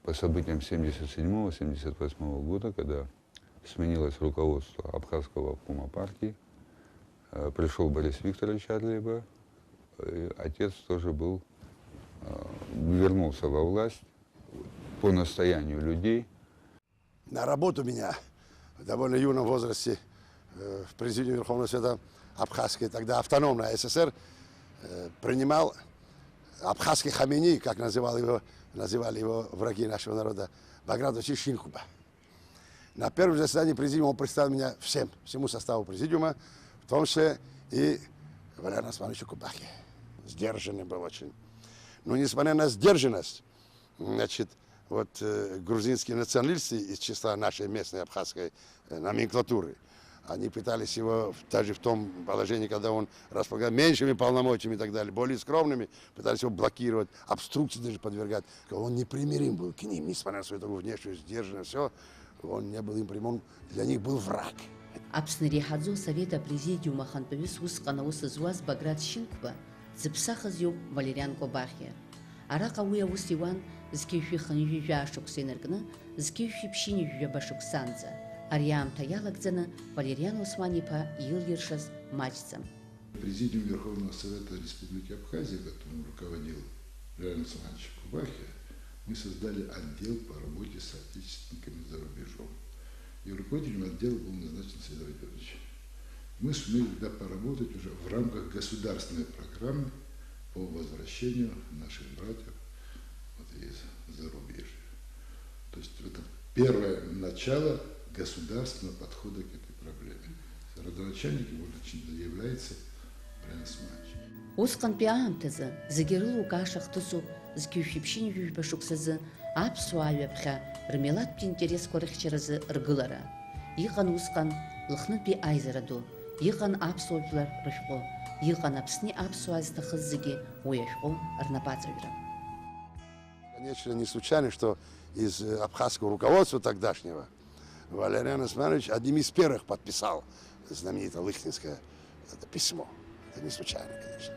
По событиям семьдесят седьмого, семьдесят восьмого года, когда сменилось руководство Абхазского обкома партии, э, пришёл Борис Викторович Арлиева, э, отец тоже был, э, вернулся во власть по настоянию людей. На работу меня в довольно юном возрасте, э, в Президиуме Верховного Совета Абхазской, тогда автономной А С С Р, э, принимал абхазский Хоменеи, как называл его, называли его враги нашего народа, Баграт Васильевич Шинкуба. На первом заседании Президиума он представил меня всем, всему составу Президиума, в том числе и Валериану Османовичу Кобахе. Сдержанный был очень. Но несмотря на сдержанность, значит, вот, э, грузинские националисты из числа нашей местной абхазской, э, номенклатуры, они пытались его, в-, даже в том положении, когда он располагал меньшими полномочиями и так далее, более скромными, пытались его блокировать, обструкции даже подвергать. Он непримирим был к ним, несмотря на свою такую внешнюю сдержанность, всё, он не был им примирим, он для них был враг. Аԥсны иреиҳаӡоу асовет апрезидиум ахантәаҩыс усҟан аус зуаз Баграт Шинқәба дзыԥсахыз иоуп Валериан Кобахиа. Араҟа уи аус иуан зқьи жәшәи хынҩажәи жәаа шықәса инаркны, зқьи жәшәи ԥшьынҩажәи жәаба шықәсанӡа. Ари аамҭа иалагӡаны Валериан Осман-иԥа илиршаз маҷӡам. Президиум Верховного Совета Республики Абхазия, которым руководил Валериан Османович Кубахия, мы создали отдел по работе с соотечественниками за рубежом. И руководителем отдела был назначен Сергей Давыдович. Мы сумели тогда поработать уже в рамках государственной программы по возвращению наших братьев вот из зарубежья. То есть это первое начало государственного подхода к этой проблеме. Родоначальником его является Валериан Османович. Усҟантәи аамҭазы зегьы рылукааша хҭысуп зқьи жәшәи ԥшьынҩажәи жәаба шықәсазы аԥсуаа ҩаԥхьа рмилаҭтә интересқәа рыхьчаразы ргылара. Иҟан усҟан Лыхнытәи аизара ду, иҟан аԥсуа жәлар рышәҟәы, иҟан Аԥсни аԥсуааи зҭахыз зегьы уи ашәҟәы рнапаҵаҩра. Конечно, не случайно, что из, э, абхазского руководства тогдашнего Валериан Османович одним из первых подписал знаменитое Лыхнинское это письмо. Это не случайно, конечно.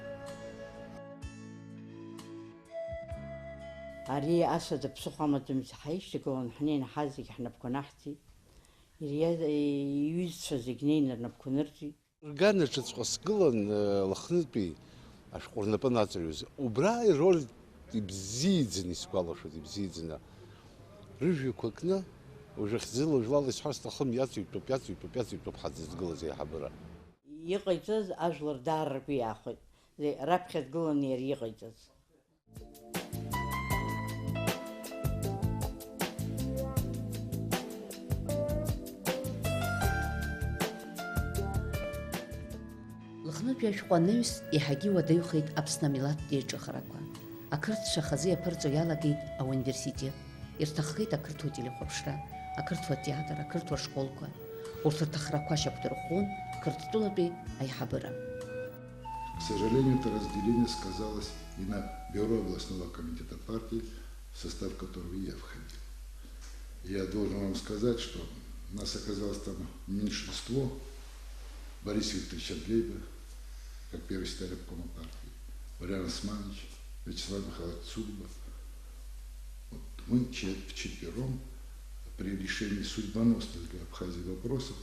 Ари асаӡа ԥсыхәа амаӡамзи ҳаишьҭагылан, ҳнеины ҳазегь ҳнапқәа наҳҵеит. Ириа-, иҩызцәа зегь неины рнапқәа нырҵеит. Рганаҿыҵәҟьа сгылан, э, Лыхнытәи ашәҟәы рнапы анаҵаҩыз. Убра ироль ибзиаӡаны исгәалашәоит, ибзиаӡаны. Рыжәҩақәа кны, уажәы хьӡыла, уажәлала исҳәар сҭахым, иаҵыҩтәуп, иаҵыҩтәуп, иаҵыҩтәуп ҳаӡызгылаз аиҳабыра. Иҟаиҵаз ажәлар даара ргәы иаахәеит. Раԥхьа дгыланы иара иҟаиҵаз. Лыхнытәи ашәҟәы анаҩс еиҳагьы иуадаҩхеит Аԥсны амилаҭтә еиҿыхарақәа. Ақырҭцәа хазы иаԥырҵо иалагеит ауниверситет, ирҭаххеит ақырҭуа телехәаԥшра, ақырҭуа театр, ақырҭуа школқәа. Урҭ рҭахрақәа шьақәдырӷәӷәон Қырҭтәылатәи аиҳабыра. К сожалению, это разделение сказалось и на бюро областного комитета партии, в состав которого и я входил. Я должен вам сказать, что нас оказалось там меньшинство. Борис Викторович Адлеева, как первый секретарь обкома партии, Валериан Османович, Вячеслав Михайлович Цугба. Вот мы че-, вчетвером При решении судьбоносных для Абхазии вопросов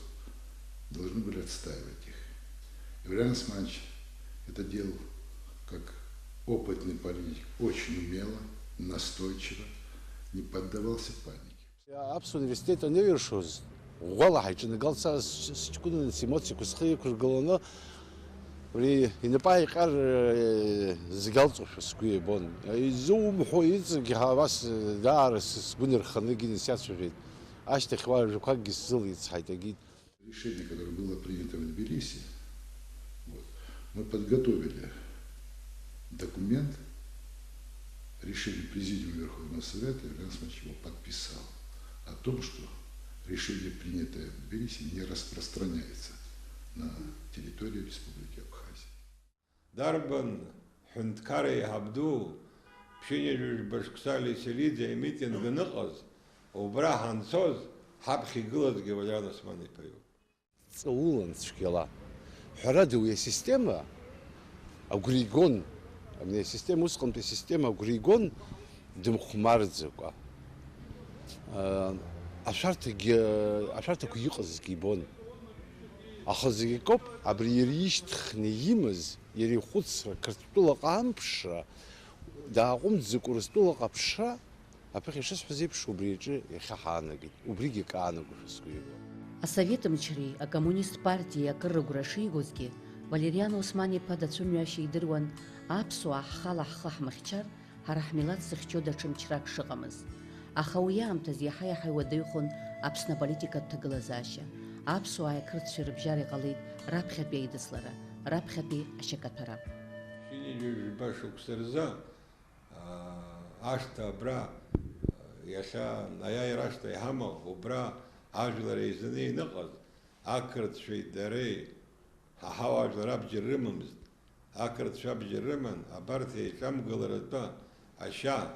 должны были отстаивать их. И Валериан Османович это делал как опытный политик, очень умело, настойчиво, не поддавался панике. Аԥсуа университет аныҩаршоз, ӷәӷәала ҳаиҿанагалт, са с-, сҷкәынаны, семоциақәа схы иқәыргыланы, уи инапы ааиҟьар, э, зегь алҵуашәа сгәы иабон. Изумҳәо иҵегь ҳа абас, э, даара с-, сгәы нырханы егьины сиацәажәеит. Ашьҭахь уа жәақәакгьы сзылицҳаит, егьит. Решение, которое было принято в Тбилиси, вот, мы подготовили документ, решение Президиума Верховного Совета, Валериан Османович его подписал, о том, что решение, принятое в Тбилиси, не распространяется на территорию Республики Абхазия. Дарбан ҳәынҭқар еиҳаб ду, ԥшьынҩажәи жәба шықәса Леселиӡе амитинг аныҟаз, убра ҳанцоз, ҳаԥхьа игылазгьы Валериан Осман-иԥа иоуп. Ҵаулан цәгьала. Ҳәарада, уи асистема агәра игон, абни асистема, усҟантәи асистема агәра игон, дымхәмарӡакәа. Ашәарҭагьы, ашәарҭақәа иҟазгьы ибон. Аха зегь акоуп, абри иара ишьҭхны имаз, иара ихәыцра, Қырҭтәылаҟа амԥшра, дааҟәымҵӡакәа Урыстәылаҟа аԥшра, аԥыхьа ишысҳәаз еиԥш, убри аҿы иахьа ҳаанагеит, убригьы акы аанагошәа сгәы иабон. Асовет мчреи акоммунист партиеи акыр рыгәра шигозгьы, Валериан Осман-иԥа дацәымҩашьа идыруан аԥсуаа ҳхала ҳхы ҳмыхьчар, ҳара ҳмилаҭ зыхьчо даҽа мчрак шыҟамыз. Аха уи аамҭаз иаҳа-иаҳа иуадаҩхон Аԥсны аполитикатә ҭагылазаашьа. Аԥсуааи ақырҭцәеи рыбжьара иҟалеит раԥхьатәи аидыслара, раԥхьатәи ашьакаҭәара. Ԥшьынҩажәи жәба шықәса рзы, аа, ашҭа абра, иахьа аиааира ашҭа иҳамоу, убра ажәлар еизаны иныҟаз, ақырҭцәеи дареи, ҳа ҳауаажәлар абџьар рымамызт. Ақырҭцәа абџьар рыман, абарҭ еиҿамгыларатәы, ашьа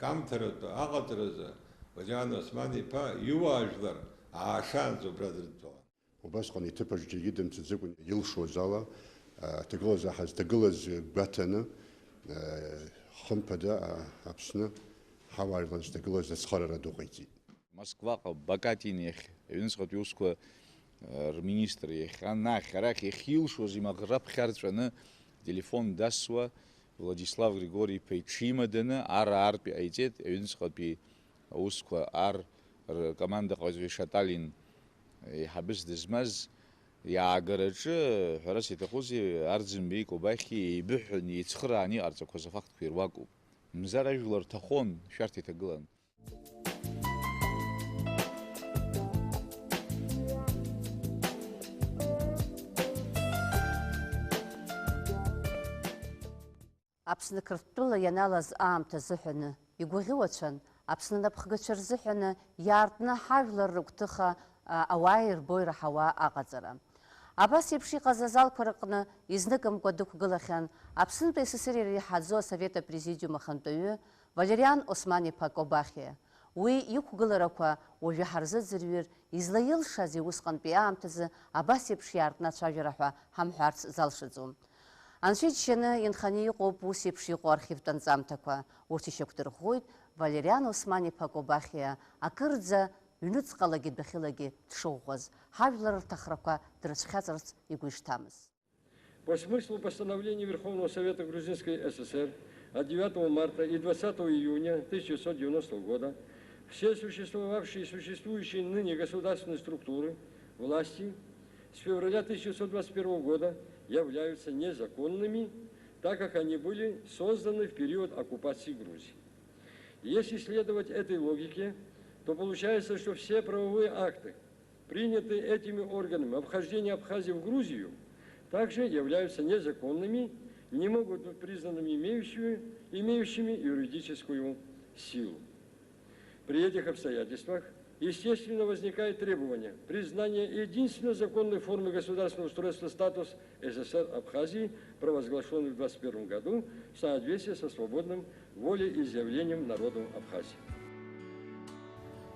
камҭаратәы аҟаҵаразы Валериан Осман-иԥа иуаажәлар аашаанӡа убра дрыдтәалан. Убасҟан иҭыԥаҿ џьаргьы дымцаӡакәа, илшоз ала, а, ҭагылазаашьа зҭагылаз гәаҭаны, а, хымԥада, а, Аԥсны ҳауаажәлар зҭагылаз ацхыраара ду ҟаиҵеит. Москваҟа Бакатин иахь, аҩныҵҟатәи усқәа, э, рминистр иахь, анахь, арахь иахьилшоз имаӷра ԥхьарҵәаны ателефон дасуа, Владислав Григори-иԥа иҽимаданы ар аартә иҟаиҵеит, аҩныҵҟатәи аусқәа ар ркомандаҟаҵаҩ Шаталин еиҳабыс дызмаз иаагараҿы, ҳәарас иаҭахузеи, Арӡынбеи Кобахьиеи еибыҳәаны еицхырааны иҟарҵақәаз афактқәа ируакуп. Мзар ажәлар ҭахон, шәарҭа иҭагылан. Аԥсны Қырҭтәыла ианалаз аамҭа азыҳәаны игәаӷьуацәан, Аԥсны анапхгацәа рзыҳәаны иаартны ҳажәлар рыгәҭыха, а, ауаа ирбо ираҳауа аҟаҵара. Абас еиԥш иҟаз азалқәа рыҟны изныкымкәа дықәгылахьан Аԥснытәи СССР иреиҳаӡоу Асовет Апрезидиум ахантәаҩы Валериан Осман-иԥа Кобахьиа. Уи иқәгыларақәа уажәы ҳарзыӡырҩыр, излаилшазеи усҟантәи аамҭазы абас еиԥш иаартны ацәажәара ҳәа ҳамҳәарц залшаӡом. Анцәа иџьшьаны инханы иҟоуп ус еиԥш иҟоу архивтә анҵамҭақәа. Урҭ ишьақәдырӷәӷәоит Валериан Осман-иԥа Кобахьиа акырӡа ҩныҵҟалагьы дәахьылагьы дшыӷәӷәаз, ҳажәлар рҭахрақәа дрыцәхьаҵырц игәы ишҭамыз. По смыслу постановления Верховного Совета Грузинской ССР от девятого марта и двадцатого июня тысяча девятьсот девяностого года все существовавшие и существующие ныне государственные структуры власти с февраля тысяча девятьсот двадцать первого года являются незаконными, так как они были созданы в период оккупации Грузии. Если следовать этой логике, то получается, что все правовые акты, принятые этими органами о вхождении Абхазии в Грузию, также являются незаконными, не могут быть признанными имеющими, имеющими юридическую силу. При этих обстоятельствах, естественно, возникает требование признания единственно законной формы государственного устройства статус СССР Абхазии, провозглашенный в двадцать первом году в соответствии со свободным волеизъявлением народов Абхазии.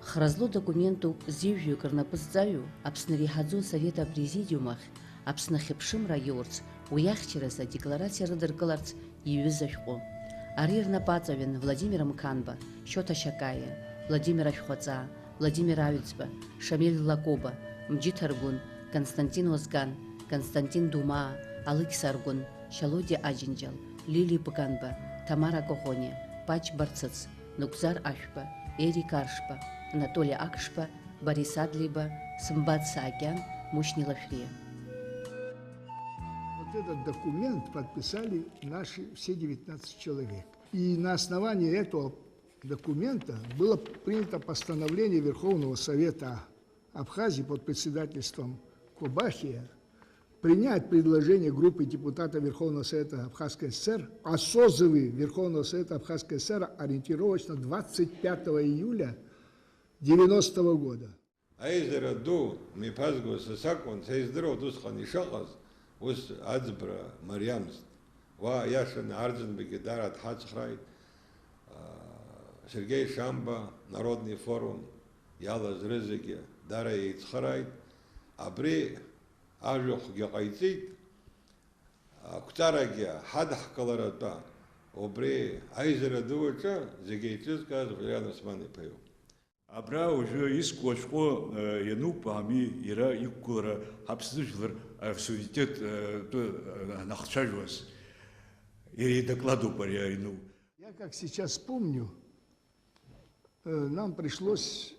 Хра злоу документуп зежәҩык рнапы зҵаҩу Аԥсны иреиҳаӡоу Асовет Апрезидиум ахь Аԥсны ахьыԥшымра аиурц, уи ахьчаразы адекларациа рыдыркыларц иҩыз ашәҟәы. Ари рнапы аҵаҩын Владимир Мқанба, Шьоҭа Шьакаиа, Владимир Ашәхәаҵаа, Владимир Аҩӡба, Шамиль Лакоба, Мџьыҭ Аргәын, Константин Озган, Константин Думаа, Алықьса Аргәын, Шьалодиа Аџьынџьал, Лили Бганба, Ҭамара Коӷониа, Пач Барцыц, Нугзар Ашәба, Ерик Аршба, Анатоли Акшба, Борис Адлеиба, Сымбат Саакьан, Мушьни Лашәриа. Вот этот документ подписали наши все девятнадцать человек. И на основании этого документа было принято постановление Верховного Совета Абхазии под председательством Кобахия принять предложение группы депутатов Верховного Совета Абхазской ССР о созыве Верховного Совета Абхазской ССР ориентировочно двадцать пятого июля девяностого года. Аизара ду мҩаԥазго са сакәын, са издыруан усҟан ишыҟаз, ус аӡбра мариамызт. Уа, иашаны, Арӡынбагьы даара дҳацхрааит, аа, Сергеи Шамба, Народный форум иалаз рызегьы даара еицхрааит. Абри ажәахәгьы ҟаиҵеит, ақәҵарагьы ҳадҳкыларатәа, убри аизара ду аҿы зегьы еиҿызкааз Валериан Осман-иԥа иоуп. Абра уажәы иску ашәҟәы, э, иануп, ами, иара иқәгылара ҳаԥсны жәлар, э, суверенитет, э, тәы, э, анахцәажәуаз, иара идокладуп ари иану. Я как сейчас помню, э, нам пришлось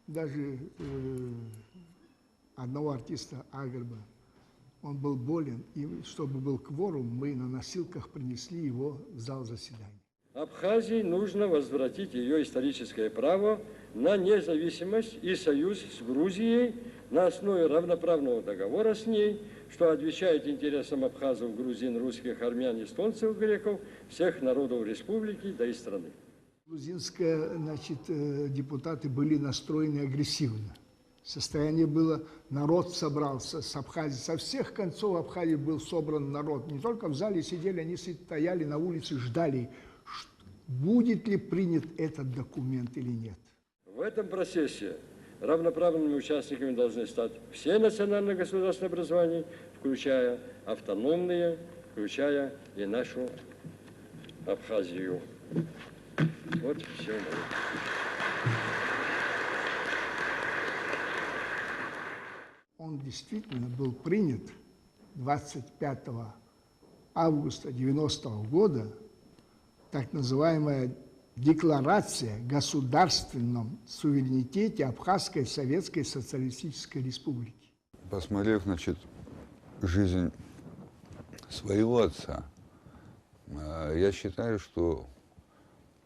даже, э, одного артиста Агрба, он был болен, и чтобы был кворум, мы на носилках принесли его в зал заседаний. Абхазии нужно возвратить её историческое право на независимость и союз с Грузией на основе равноправного договора с ней, что отвечает интересам абхазов, грузин, русских, армян, эстонцев, греков, всех народов республики, да и страны. Грузинская, значит, э, депутаты были настроены агрессивно. Состояние было, народ собрался с Абхазии, со всех концов Абхазии был собран народ. Не только в зале сидели, они си-, стояли на улице, ждали, ш-, будет ли принят этот документ или нет. В этом процессе равноправными участниками должны стать все национально-государственные образования, включая автономные, включая и нашу Абхазию. Вот всё. Он действительно был принят двадцать пятого августа девяностого года, так называемая Декларация о государственном суверенитете Абхазской Советской Социалистической Республики. Посмотрев, значит, жизнь своего отца, э, я считаю, что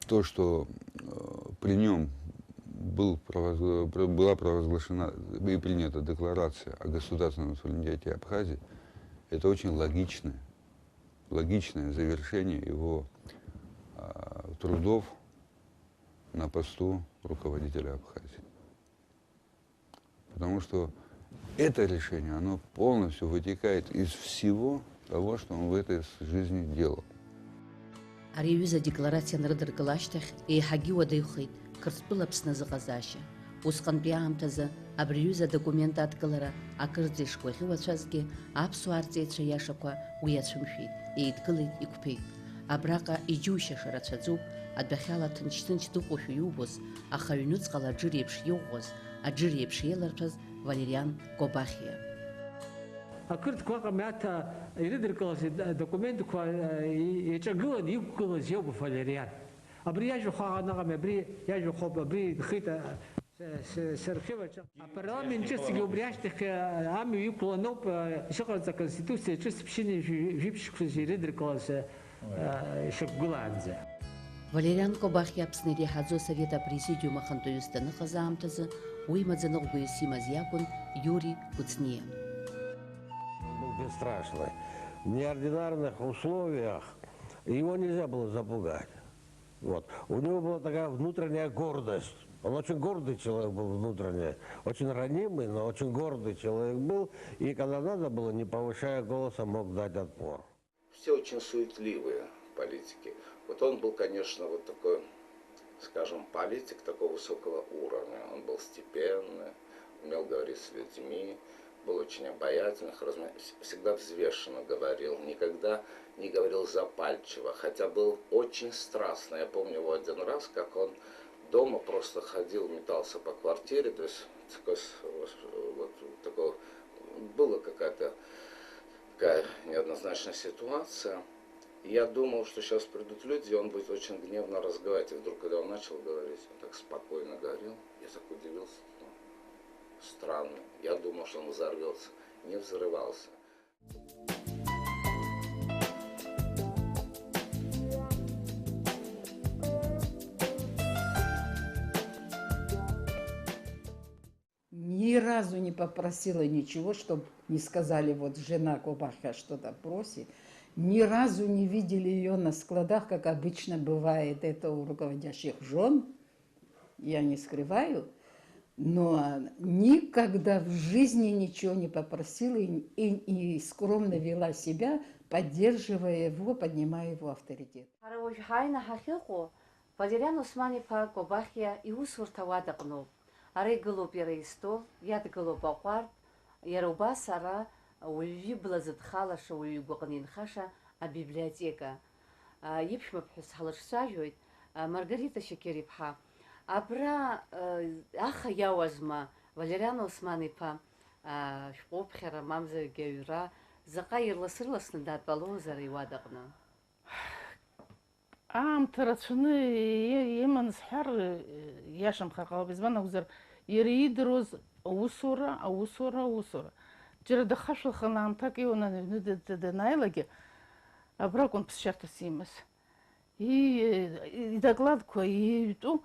то, что, э, при нём был провозгла-, про-, была провозглашена и принята декларация о государственном суверенитете Абхазии, это очень логичное, логичное завершение его, а, трудов на посту руководителя Абхазии. Потому что это решение, оно полностью вытекает из всего того, что он в этой с-, жизни делал. Ари аҩыза адекларациа анрыдыркыла ашьҭахь, еиҳагьы иуадаҩхеит Қырҭтәыла Аԥсны азыҟазаашьа. Усҟантәи аамҭазы абри аҩыза адокумент адкылара акырӡа ишгәаӷьуацәазгьы, аԥсуаа рҵеицәа иашақәа уи иацәымшәеит, еидкылеит, иқәԥеит. Абраҟа иџьушьаша рацәаӡоуп, адәахьала ҭынч-ҭынч дыҟоушәа иубоз, аха аҩнуҵҟала аџыр еиԥш иӷәӷәаз, аџыр еиԥш еиларҭәаз Валериан Кобахиа. Ақырҭқәа аҟамҩаҭа ирыдыркылаз адокументқәа, э, иаҿагыланы иқәгылаз иоуп Валериан. Абри иажәахә аҟан ыҟами, абри иажәахә ауп, абри инхеит, а, с-, с-, сархив аҿы. Апарламент ҿыцгьы убри ашьҭахь, а, амҩа иқәланоуп, а, ишыҟарҵа Аконституциа ҿыц ԥшьынҩажәи жәиԥшь шықәсазы ирыдыркылаз, а, ишықәгылаанӡа. Валериан Кобахиа Аԥсны иреиҳаӡоу асовет апрезидиум ахантәаҩыс даныҟаз аамҭазы уи имаӡаныҟәгаҩыс имаз иакәын Иури Кәыҵниа. Он был бесстрашный. В неординарных условиях его нельзя было запугать. Вот. У него была такая внутренняя гордость. Он очень гордый человек был внутренне, очень ранимый, но очень гордый человек был. И когда надо было, не повышая голоса, мог дать отпор. Все очень суетливые политики. Вот он был, конечно, вот такой, скажем, политик такого высокого уровня. Он был степенный, умел говорить с людьми, был очень обаятельный, харизма-, вс-, всегда взвешенно говорил, никогда не говорил запальчиво, хотя был очень страстный. Я помню его один раз, как он Дома просто ходил, метался по квартире, то есть такой, с- вот такой, была какая-то такая неоднозначная ситуация. Я думал, что сейчас придут люди, и он будет очень гневно разговаривать. И вдруг, когда он начал говорить, он так спокойно говорил, я так удивился. Ну, странно. Я думал, что он взорвется. Не взрывался. Ни разу не попросила ничего, чтобы не сказали, вот жена Кобахья что-то просит. Ни разу не видели ее на складах, как обычно бывает это у руководящих жен. Я не скрываю, но никогда в жизни ничего не попросила и, и, и скромно вела себя, поддерживая его, поднимая его авторитет. Ҳара уажә ҳааины ҳахьыҟоу Валериан Осман-иԥа Кобахьиа иусурҭа ауадаҟноуп. Ара игылоуп иара истол, иадгылоуп аҟәардә, иара убас ара уаҩы ибла зыдхалаша, уаҩы игәаҟны инхаша абиблиотека. Иԥшәмаԥҳәыс ҳлыҿцәажәоит, Маргарита Шьақьыр-иԥҳа. Абра аха иауазма Валериан Осман-иԥа шәҟәыԥхьара, мамзаргьы аҩра, заҟа ирлас-ырласны датәалозар иуадаҟны? Аамҭа рацәаны иман сҳәар иашамхар ҟалап, избан акәзар, иара иидыруаз аусура, аусура, аусура. Џьара дахашәылхын аамҭак иуан аҩны данааилакгьы, абракәын ԥсшьарҭас имаз. Идокладқәа иҩтәу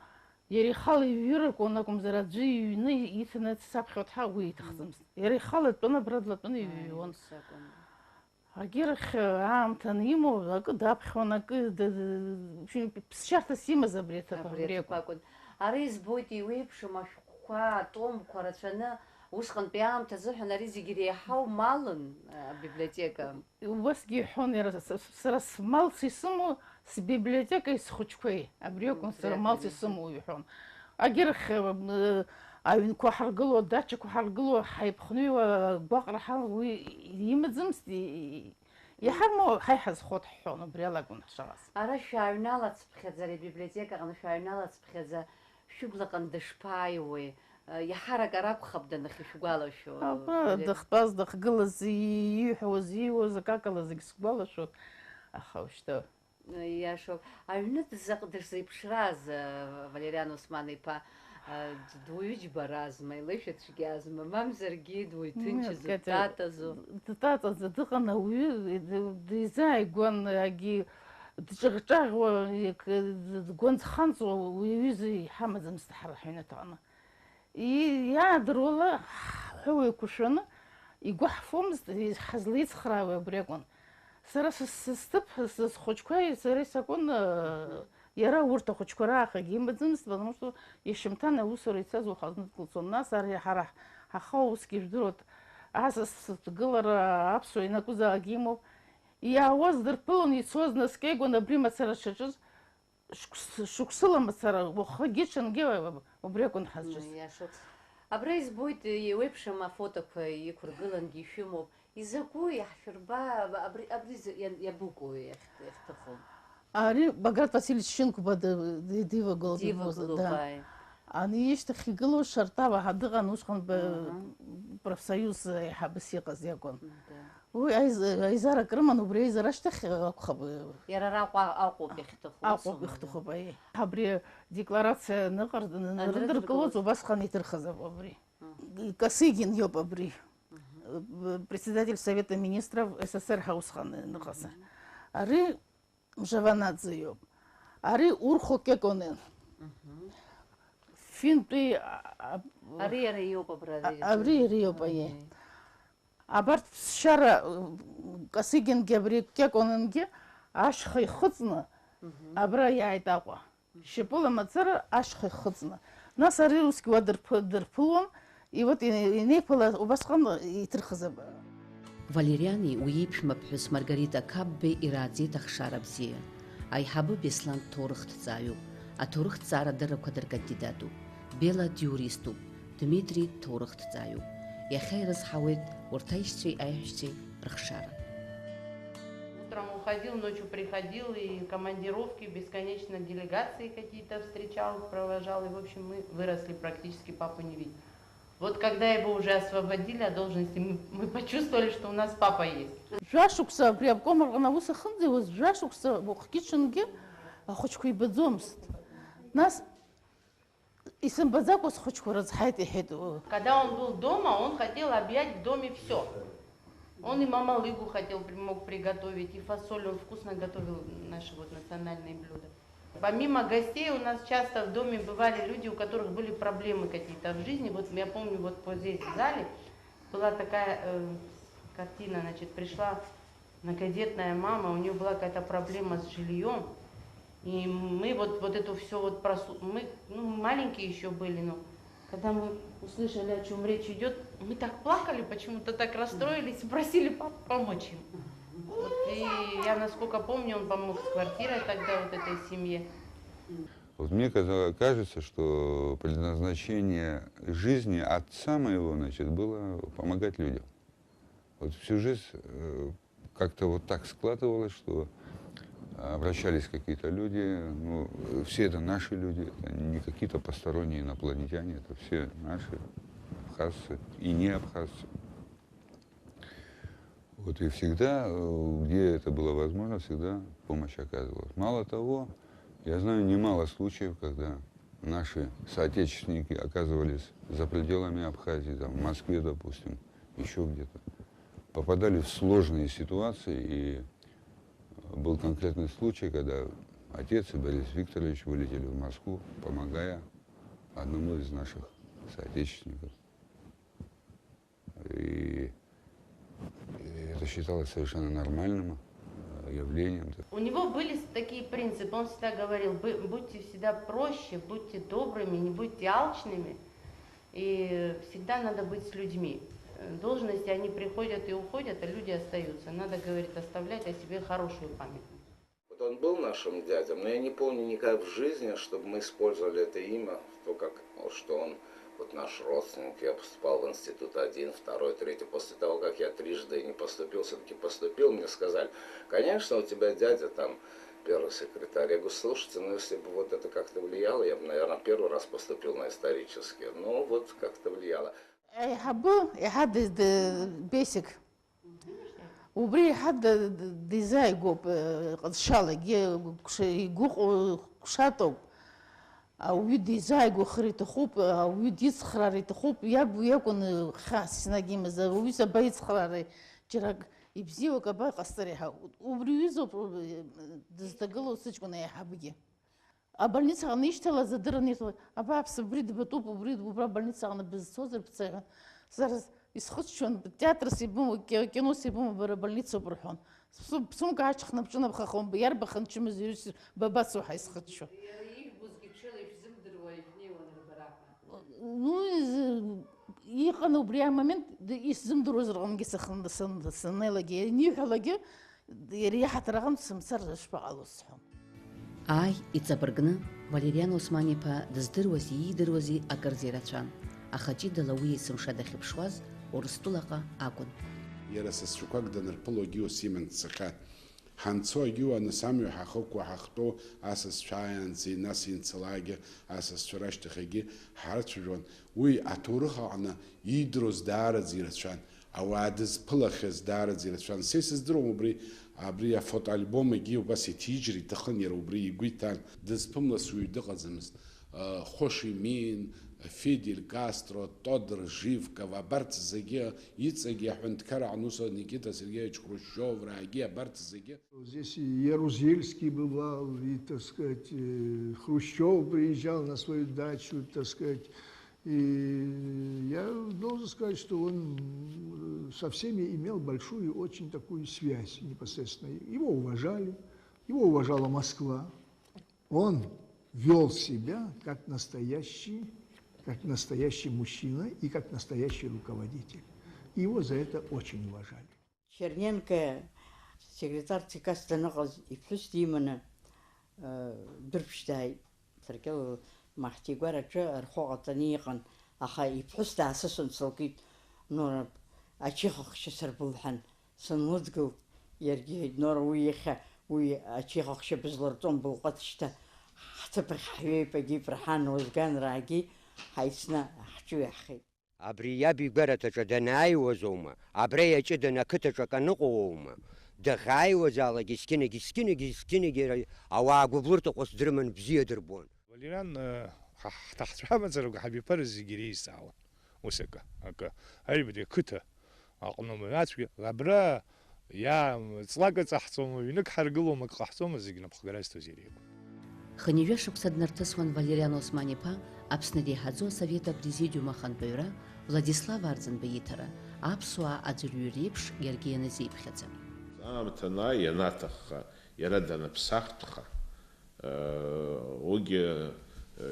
иара ихала иҩыракәын акәымзар, аӡәы иҩны иҭаны дсаԥхьоит ҳәа уи иҭахӡамызт. Иара ихала дтәаны абра длатәаны иҩуан. Агьырахь аамҭа анимоу, акы даԥхьон, акы ԥсшьарҭас имаз абри аҭыԥ абри акәын. Ара избоит еиуеиԥшым ашәҟәқәа, атомқәа рацәаны, усҟантәи аамҭа азыҳәан ари зегьы иреиҳау малын абиблиотека. Убасгьы иҳәон иара, сара смалс исымоу сбиблиотекеи схәыҷқәеи, абри акәын сара малс исымоу иҳәон. Агьырахь аҩнқәа ҳаргыло, адачақәа ҳаргыло, ҳаиԥхныҩуа гәаҟра ҳамоу уи имаӡамызт, иҳармоу ҳаиҳа зхәо дҳәон, убри ала акәын ҳшаҟаз. Ара шәааҩналацыԥхьаӡа, ари абиблиотекаҟны шәааҩналацыԥхьаӡа, шәыблаҟан дышԥааиуеи? Иаҳарак аракәхап данахьышәгәалашәо. Абра дахьтәаз, дахьгылаз, ииҳәоз, ииуаз акакала зегь сгәалашәоит, аха уажәшьҭа. Иашоуп. Аҩны дызаҟ-, дышзеиԥшраз, Валериан Осман-иԥа, дуаҩы џьбаразма, илеишәа цәгьазма, мамзаргьы дуаҩ ҭынчызу, Катя, дтатазу? Дтатаӡа дыҟан ауаҩы, дизааигәан, егьи дҿыӷ-ҿаӷьуа, ик-, дгәанҵ-ханҵуа, уи аҩыза иҳамаӡамызт ҳара ҳаҩнаҭаҟны. И-, иаадыруала ҳҳәоу еиқәышәаны, игәы ҳфомызт, ҳазлеицхраауа абри акәын. Сара сыс-, сысҭыԥ, схәыҷқәа, сара исакәын, э, иара урҭ ахәыҷқәа раахагьы имаӡамызт, потому что иашьымҭан аусура ицаз уахазныдкылцон. Нас ар-, ҳара ҳаха усгьы жәдыруеит, асас сыҭгылара аԥсуа ианакәызаалак имоуп. Иаауаз дырԥылон, ицоз наскьеигон абри мацара дшаҿыз. Шықәс-, шықәсыла мацара, уахгьы-ҽынгьы убри акәын ҳазҿыз. Иашоуп. Абра избоит, еиуеиԥшым афотоқәа иқәыргылангьы ишәымоуп. Изакәу иаҳшәырба, абри, абри иабыкәу иахьҭыху? Ари Баграт Васильевич Шьынқәба д-, д-, дивагылоуп. Дивагылоуп, да. Ани ишьҭахь игылоу Шартава ҳәа дыҟан усҟан б-, Аҳа. Профсоюз аиҳабыс иҟаз иакәын. Да. Уи аиз-, аизарак рыман, убри аизара ашьҭахь акәхап. Иара араҟа Аҟәоуп иахьҭыху, Аҟәоуп усума? Ихҭыхуп, аиеи. Абри адекларациа ныҟар-, ны-, Анрыдыркылоз. Рыдыркылоз убасҟан иҭырхыз ауп абри. Мгм. Косыгин иоуп абри. Мгм. Председатель Совета министров С С С Р ҳәа усҟан ныҟаз. Мгм. Ари Мжаванаӡе иоуп. Ари Урхо Кеконен. Мгм. Финтәи, а, а, Ари иара иоуп абра, а, ари абри иара иоуп, аиеи. Аиеи. Абарҭ ԥсшьара, Косыгингьы абри Кеконенгьы ашьха ихыҵны абра иааит Аҟәа. Шьапыла мацара ашьха ихыҵны. Нас ари усгьы уа дырԥы-, дырԥылон, и вот и-, инеиԥыла убасҟан иҭырхыз аб-. Валериани уи иԥшәма ԥҳәыс Маргарита Қапбеи ирааӡеит ахшара бзиа. Аиҳабы Беслан дҭоурыхҭҵааҩуп, аҭоурыхҭҵаара дыррақәа дыркандидатуп. Бела диуриступ, Дмитри дҭоурыхҭҵааҩуп. Иахьа ирызҳауеит урҭ аишьцәеи аиҳәшьцәеи рыхшара. Ходил, ночью приходил, и командировки бесконечно, делегации какие-то встречал, провожал, и, в общем, мы выросли практически папу не видя. Вот когда его уже освободили от должности, мы, мы почувствовали, что у нас папа есть. Жәашықәса абри аобком рҟны аус ахьынӡауаз, жәашықәса уахгьы-ҽынгьы ахәыҷқәа ибаӡомызт. Нас исымбаӡакәа схәыҷқәа рыцҳаит, иҳәеит. Когда он был дома, он хотел объять в доме всё. Он и мамалыгу хотел, при- мог приготовить, и фасоль он вкусно готовил, наши вот национальные блюда. Помимо гостей у нас часто в доме бывали люди, у которых были проблемы какие-то в жизни. Вот я помню, вот вот здесь, в зале, была такая э, картина, значит, пришла многодетная мама, у нее была какая-то проблема с жильем. И мы вот, вот эту все вот просу... Мы, ну, мы маленькие еще были, но когда мы услышали, о чем речь идет, мы так плакали, почему-то так расстроились, и просили папу помочь им. Вот, и я, насколько помню, он помог с квартирой тогда вот этой семье. Вот мне каза- кажется, что предназначение жизни отца моего, значит, было помогать людям. Вот всю жизнь э, как-то вот так складывалось, что обращались какие-то люди, ну, все это наши люди, это не какие-то посторонние инопланетяне, это все наши, абхазцы и не абхазцы. Вот и всегда, э, где это было возможно, всегда помощь оказывалась. Мало того, я знаю немало случаев, когда наши соотечественники оказывались за пределами Абхазии, там, в Москве, допустим, еще где-то, попадали в сложные ситуации, и был конкретный случай, когда отец и Борис Викторович вылетели в Москву, помогая одному из наших соотечественников. И это считалось совершенно нормальным э, явлением. У него были такие принципы, он всегда говорил, будьте всегда проще, будьте добрыми, не будьте алчными, и всегда надо быть с людьми. Э, Должности, они приходят и уходят, а люди остаются. Надо, говорит, оставлять о себе хорошую память. Вот он был нашим дядем, но я не помню никогда в жизни, чтобы мы использовали это имя, то, как, что он вот наш родственник. Я поступал в институт один, второй, третий. После того, как я трижды не поступил, все-таки поступил, мне сказали, конечно, у тебя дядя там первый секретарь. Я говорю, слушайте, ну если бы вот это как-то влияло, я бы, наверное, первый раз поступил на исторический. Ну вот как-то влияло. Еиҳабы еиҳа д- д- basic. Убри еиҳа д- д- дизааигәоуп, э, ҟазшьалагьы, гәш- игәы ҟ- гәшаҭоуп. Ауаҩы дизааигәахар иҭахуп, ауаҩы дицхраар иҭахуп, иаб уи акәын, э, хьаас еснагь имаз, ауаҩы сабаицхраари, џьара ак ибзиоу ак абаҟасҵари ҳәа. Убри ҩызоуп, э, дызҭагылоу сыҷкәын аиҳабгьы. Абольницаҟны ишьҭалаз адырра анирҭалак, абааԥсы, убри дбатәуп, убри убра абольницаҟны бызцозар бца ҳәа. Сара исхыччон, театрс ибымоу, ки- кинос ибымоу бара абольницоуп рҳәон. Су- Сумка аҽхны бҿынабхахон, иарбахын чымазаҩыс бабацо ҳәа исхыччон. Иара ижәбозгьы ҽеила ишәзымдыруа ишәнеиуан рбара ҳәа. Ну, из- иҟан убри амомент, д- исзымдыруаз рҟынгьы сахын- сан- саннеилагьы, ианиҳәалакгьы, иара иаҳаҭыр аҟынтә сымцар шԥаҟалоз сҳәон. Ааи, иҵабыргны, Валериан Осман-иԥа дыздыруази иидыруази акырӡа ирацәан, аха ҷыдала уи есымша дахьыԥшуаз Урыстәылаҟа акәын. Иара сасцәақәак данырԥылогьы ус иман дцахьан. Ҳанцо агьуа нас амҩа ҳахықәу ҳахтәоу асасцәа ааиаанӡеи нас инцалаагьы асасцәа рашьҭахьгьы ҳарцәажәон. Уи аҭоурых аҟны иидыруаз даараӡа ирацәан. Ауаа дызԥылахьаз даараӡа ирацәан. Са исыздыруам убри, абри афотоальбом егьи убас иҭижьыр иҭахын, иара убри игәы иҭан. Дызԥымлаз уаҩ дыҟаӡамызт. Хоши Мин, Фидель Кастро, Тодор Живков, абарҭ зегьы, иҵегьы аҳәынҭқар аҟны ус Никита Сергеевич Хрущевраагьи абарҭ зегьы. Здесь и Ярузельский бывал, и, так сказать, Хрущев приезжал на свою дачу, так сказать. И я должен сказать, что он со всеми имел большую, очень такую связь непосредственно. Его уважали, его уважала Москва. Он вёл себя как настоящий, как настоящий мужчина и как настоящий руководитель. И его за это очень уважали. Черненко секретарь ЦК даныҟаз иԥҳәыс диманы Дәрыԥшь дааит. Саркьал Маҳҭигәараҿы архәы ҟаҵаны иҟан, аха иԥҳәыс даасысын сылкит, Нора, ачыхахшьа сырбылҳәан, сынлыдгылт. Иаргьы иҳәеит, Нора, уи иахьа, уи ачеиха хәшьа бызлырҵом, былҟәаҵ шьҭа, ҳҭыԥ ахь ҳҩеип, егьи Ԥырҳан уазганраагьы ҳаицны ҳҿыҩаҳхеит. Абри иаб игәараҭаҿы данааиуазоума, абра иаҷыданы ақыҭаҿы акы аныҟоуоума, дахьааиуазаалак есқьынагь, есқьынагь, есқьынагь иара ауаа гәыблырҭақәас дрыман бзиа дырбон. Валериан, э, ҳа-, ҳҭахцәа ҳамазароуп, ҳабиԥара зегьы иреизҵаауан. Ус акы, акы. Аҩбатәи ақыҭа аҟны уаҩацәгьа, абра иа-, ҵлак ыҵаҳҵома, ҩнык ҳаргылома, акы ҟаҳҵома, зегь напхгара зҭоз иара иакәын. Хынҩажәа шықәса днарҭысуан Валериан Осман-иԥа Аԥсны реиҳаӡоу асовет апрезидиум ахантәаҩра Владислав Арӡынба иҭара, аԥсуаа аӡәырҩы реиԥш иаргьы ианазиԥхьаӡа. Аамҭа анааи, ианаҭахха, иара даныԥсахтәха, уигьы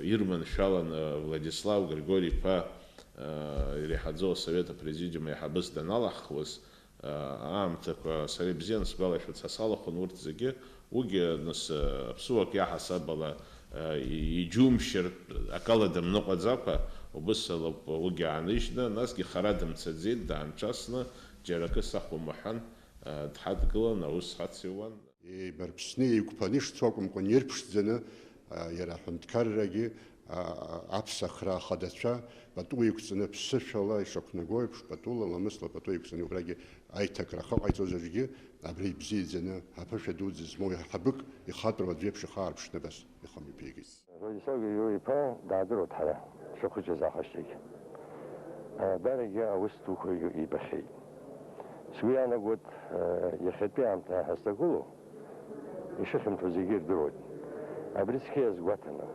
ирманшәалан, Владислав Григори-иԥа иреиҳаӡоу асовет апрезидиум аиҳабыс даналаҳхуаз, аамҭақәа сара ибзианы сгәалашәоит, са салахәын урҭ зегьы, уигьы нас аԥсуак иаҳасаб ала иџьумшьартә акала дымныҟәаӡакәа, убыс алоуп уигьы ааныжьны, насгьы хара дымцаӡеит, даанҿасны, џьара акы сахәом уҳәан, дҳадгылан, аус ҳацыҩуан. Еибарԥсны, еиқәԥаны ишцо акәымкәан, ирԥшӡаны, а, иара аҳәынҭқаррагьы, а, а, аԥсахра ахадацәа пату иқәҵаны, ԥсышәала ишақәнаго еиԥш, патула, ламысла пату иқәҵаны, убрагьы аиҭакра ахы ҟаиҵоз аӡәгьы абра ибзиаӡаны, аԥышәа дуӡӡа змоу еиҳабык ихатәроу аӡә иеиԥш ихы аарԥшны абас ихы мҩаԥигеит. Владислав Григори-иԥа даадыруеит ҳара ҳшыхәыҷыз аҳашьҭахь. Дарагьы аус дуқәа ибахьеит. Сгәы иаанагоит, иахьатәи аамҭа ҳазҭагылоу ишыхьанҭоу зегьы ирдыруеит. Абри цқьа иазгәаҭаны,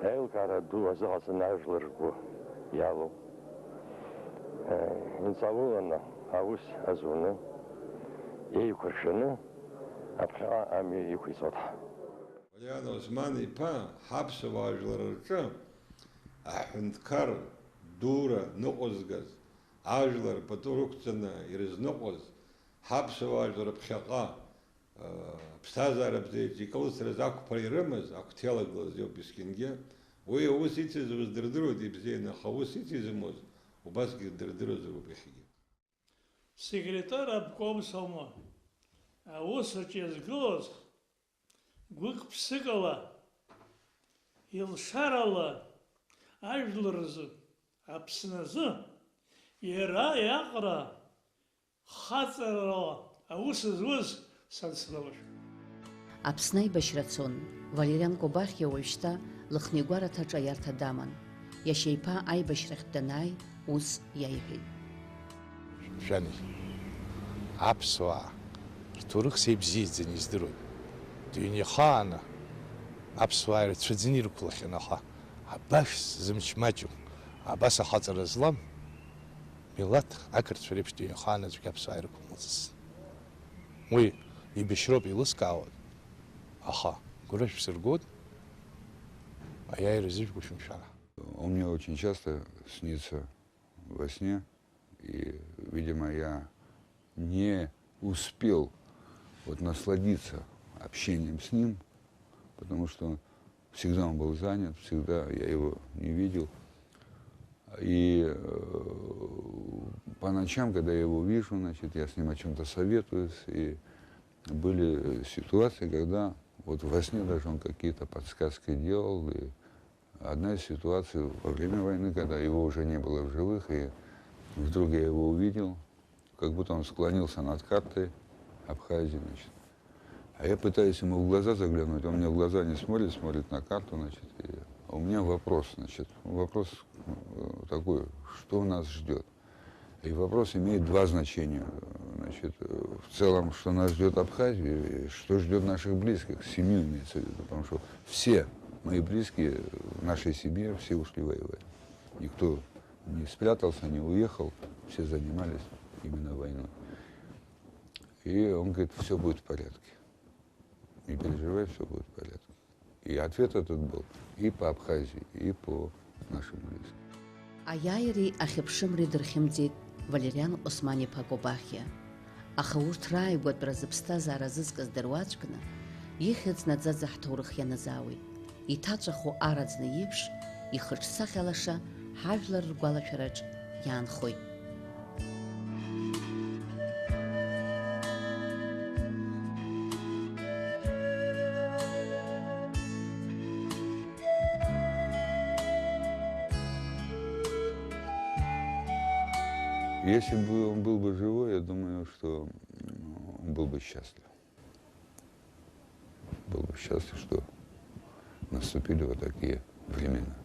аилкаара ду азыҟаҵаны ажәлар ргәы иалоу, инҵауланы аус азуны, еиқәыршәаны, аԥхьаҟа амҩа иқәиҵоит ҳәа. Валериан Осман-иԥа ҳаԥсуаа жәлар рҿы аҳәынҭқар дура ныҟәызгаз, ажәлар пату рықәҵаны ирызныҟәоз, ҳаԥсуаа жәлар ԥхьаҟа, э, ԥсҭазаара бзиаҿ икылсраз ақәԥара ирымаз агәҭа иалагылаз иоуп есқьынгьы. Уи аус ицызуаз дырдыруеит ибзианы, аха аус ицизымуаз убасгьы дырдыруазароуп иахьагьы. Секретар обком соума, аус аҿы иазгылоз, гәык-ԥсыкала, илшарала ажәлар рзы, Аԥсны азы, иара иаҟара хаҵарала аус зуаз сан сгәалашәоит. Аԥсны аибашьра цон, Валериан Кобахьиа уажәшьҭа Лыхнеигәараҭаҿы аиарҭа даман. Иашьа иԥа аибашьрахьтә данааи, ус иаиҳәеит. Шәани, аԥсуаа рҭоурых сеибзиаӡаны издыруеит. Дыҩн ихааны аԥсуаа ирцәаӡаны ирықәлахьан, аха абас зымч маҷу, абас ахаҵара злам милаҭ ақырҭцәа реиԥш дыҩн ихааны аӡәгьы аԥсуаа ирықәымлаӡацт. Уи ибашьроуп еилыскаауа, аха гәра шәсыргоит, аиааира зыжәго шәымшәан. Он мне очень часто снится во сне, и, видимо, я не успел вот насладиться общением с ним, потому что всегда он был занят, всегда я его не видел. И, э, по ночам, когда я его вижу, значит, я с ним о чём-то советуюсь, и были ситуации, когда вот во сне даже он какие-то подсказки делал, и одна из ситуаций во время войны, когда его уже не было в живых, и вдруг я его увидел, как будто он склонился над картой Абхазии, значит. А я пытаюсь ему в глаза заглянуть, он мне в глаза не смотрит, смотрит на карту, значит. И у меня вопрос, значит, вопрос, э, такой, что нас ждёт? И вопрос имеет два значения. Значит, э, в целом, что нас ждёт Абхазия, и что ждёт наших близких, семью имеется в виду, потому что все мои близкие в нашей семье, все ушли воевать. Никто не спрятался, не уехал, все занимались именно войной. И он говорит: «Всё будет в порядке. Не переживай, всё будет в порядке». И ответ этот был и по Абхазии, и по нашим близким. Аиааиреи ахьыԥшымреи дырхьымӡеит Валериан Осман-иԥа Кобахьиа. Аха урҭ рааигәатәра зыԥсҭазаара зызкыз дыруаӡәкны, ихьӡ наӡаӡа ҳҭоурых ианазаауеит. Иҭаҵәаху араӡны иеиԥш, ихаҿсахьа лаша ҳажәлар ргәалашәараҿ иаанхоит. Если бы он был бы живой, я думаю, что м, он был бы счастлив. Был бы счастлив, что наступили вот такие времена.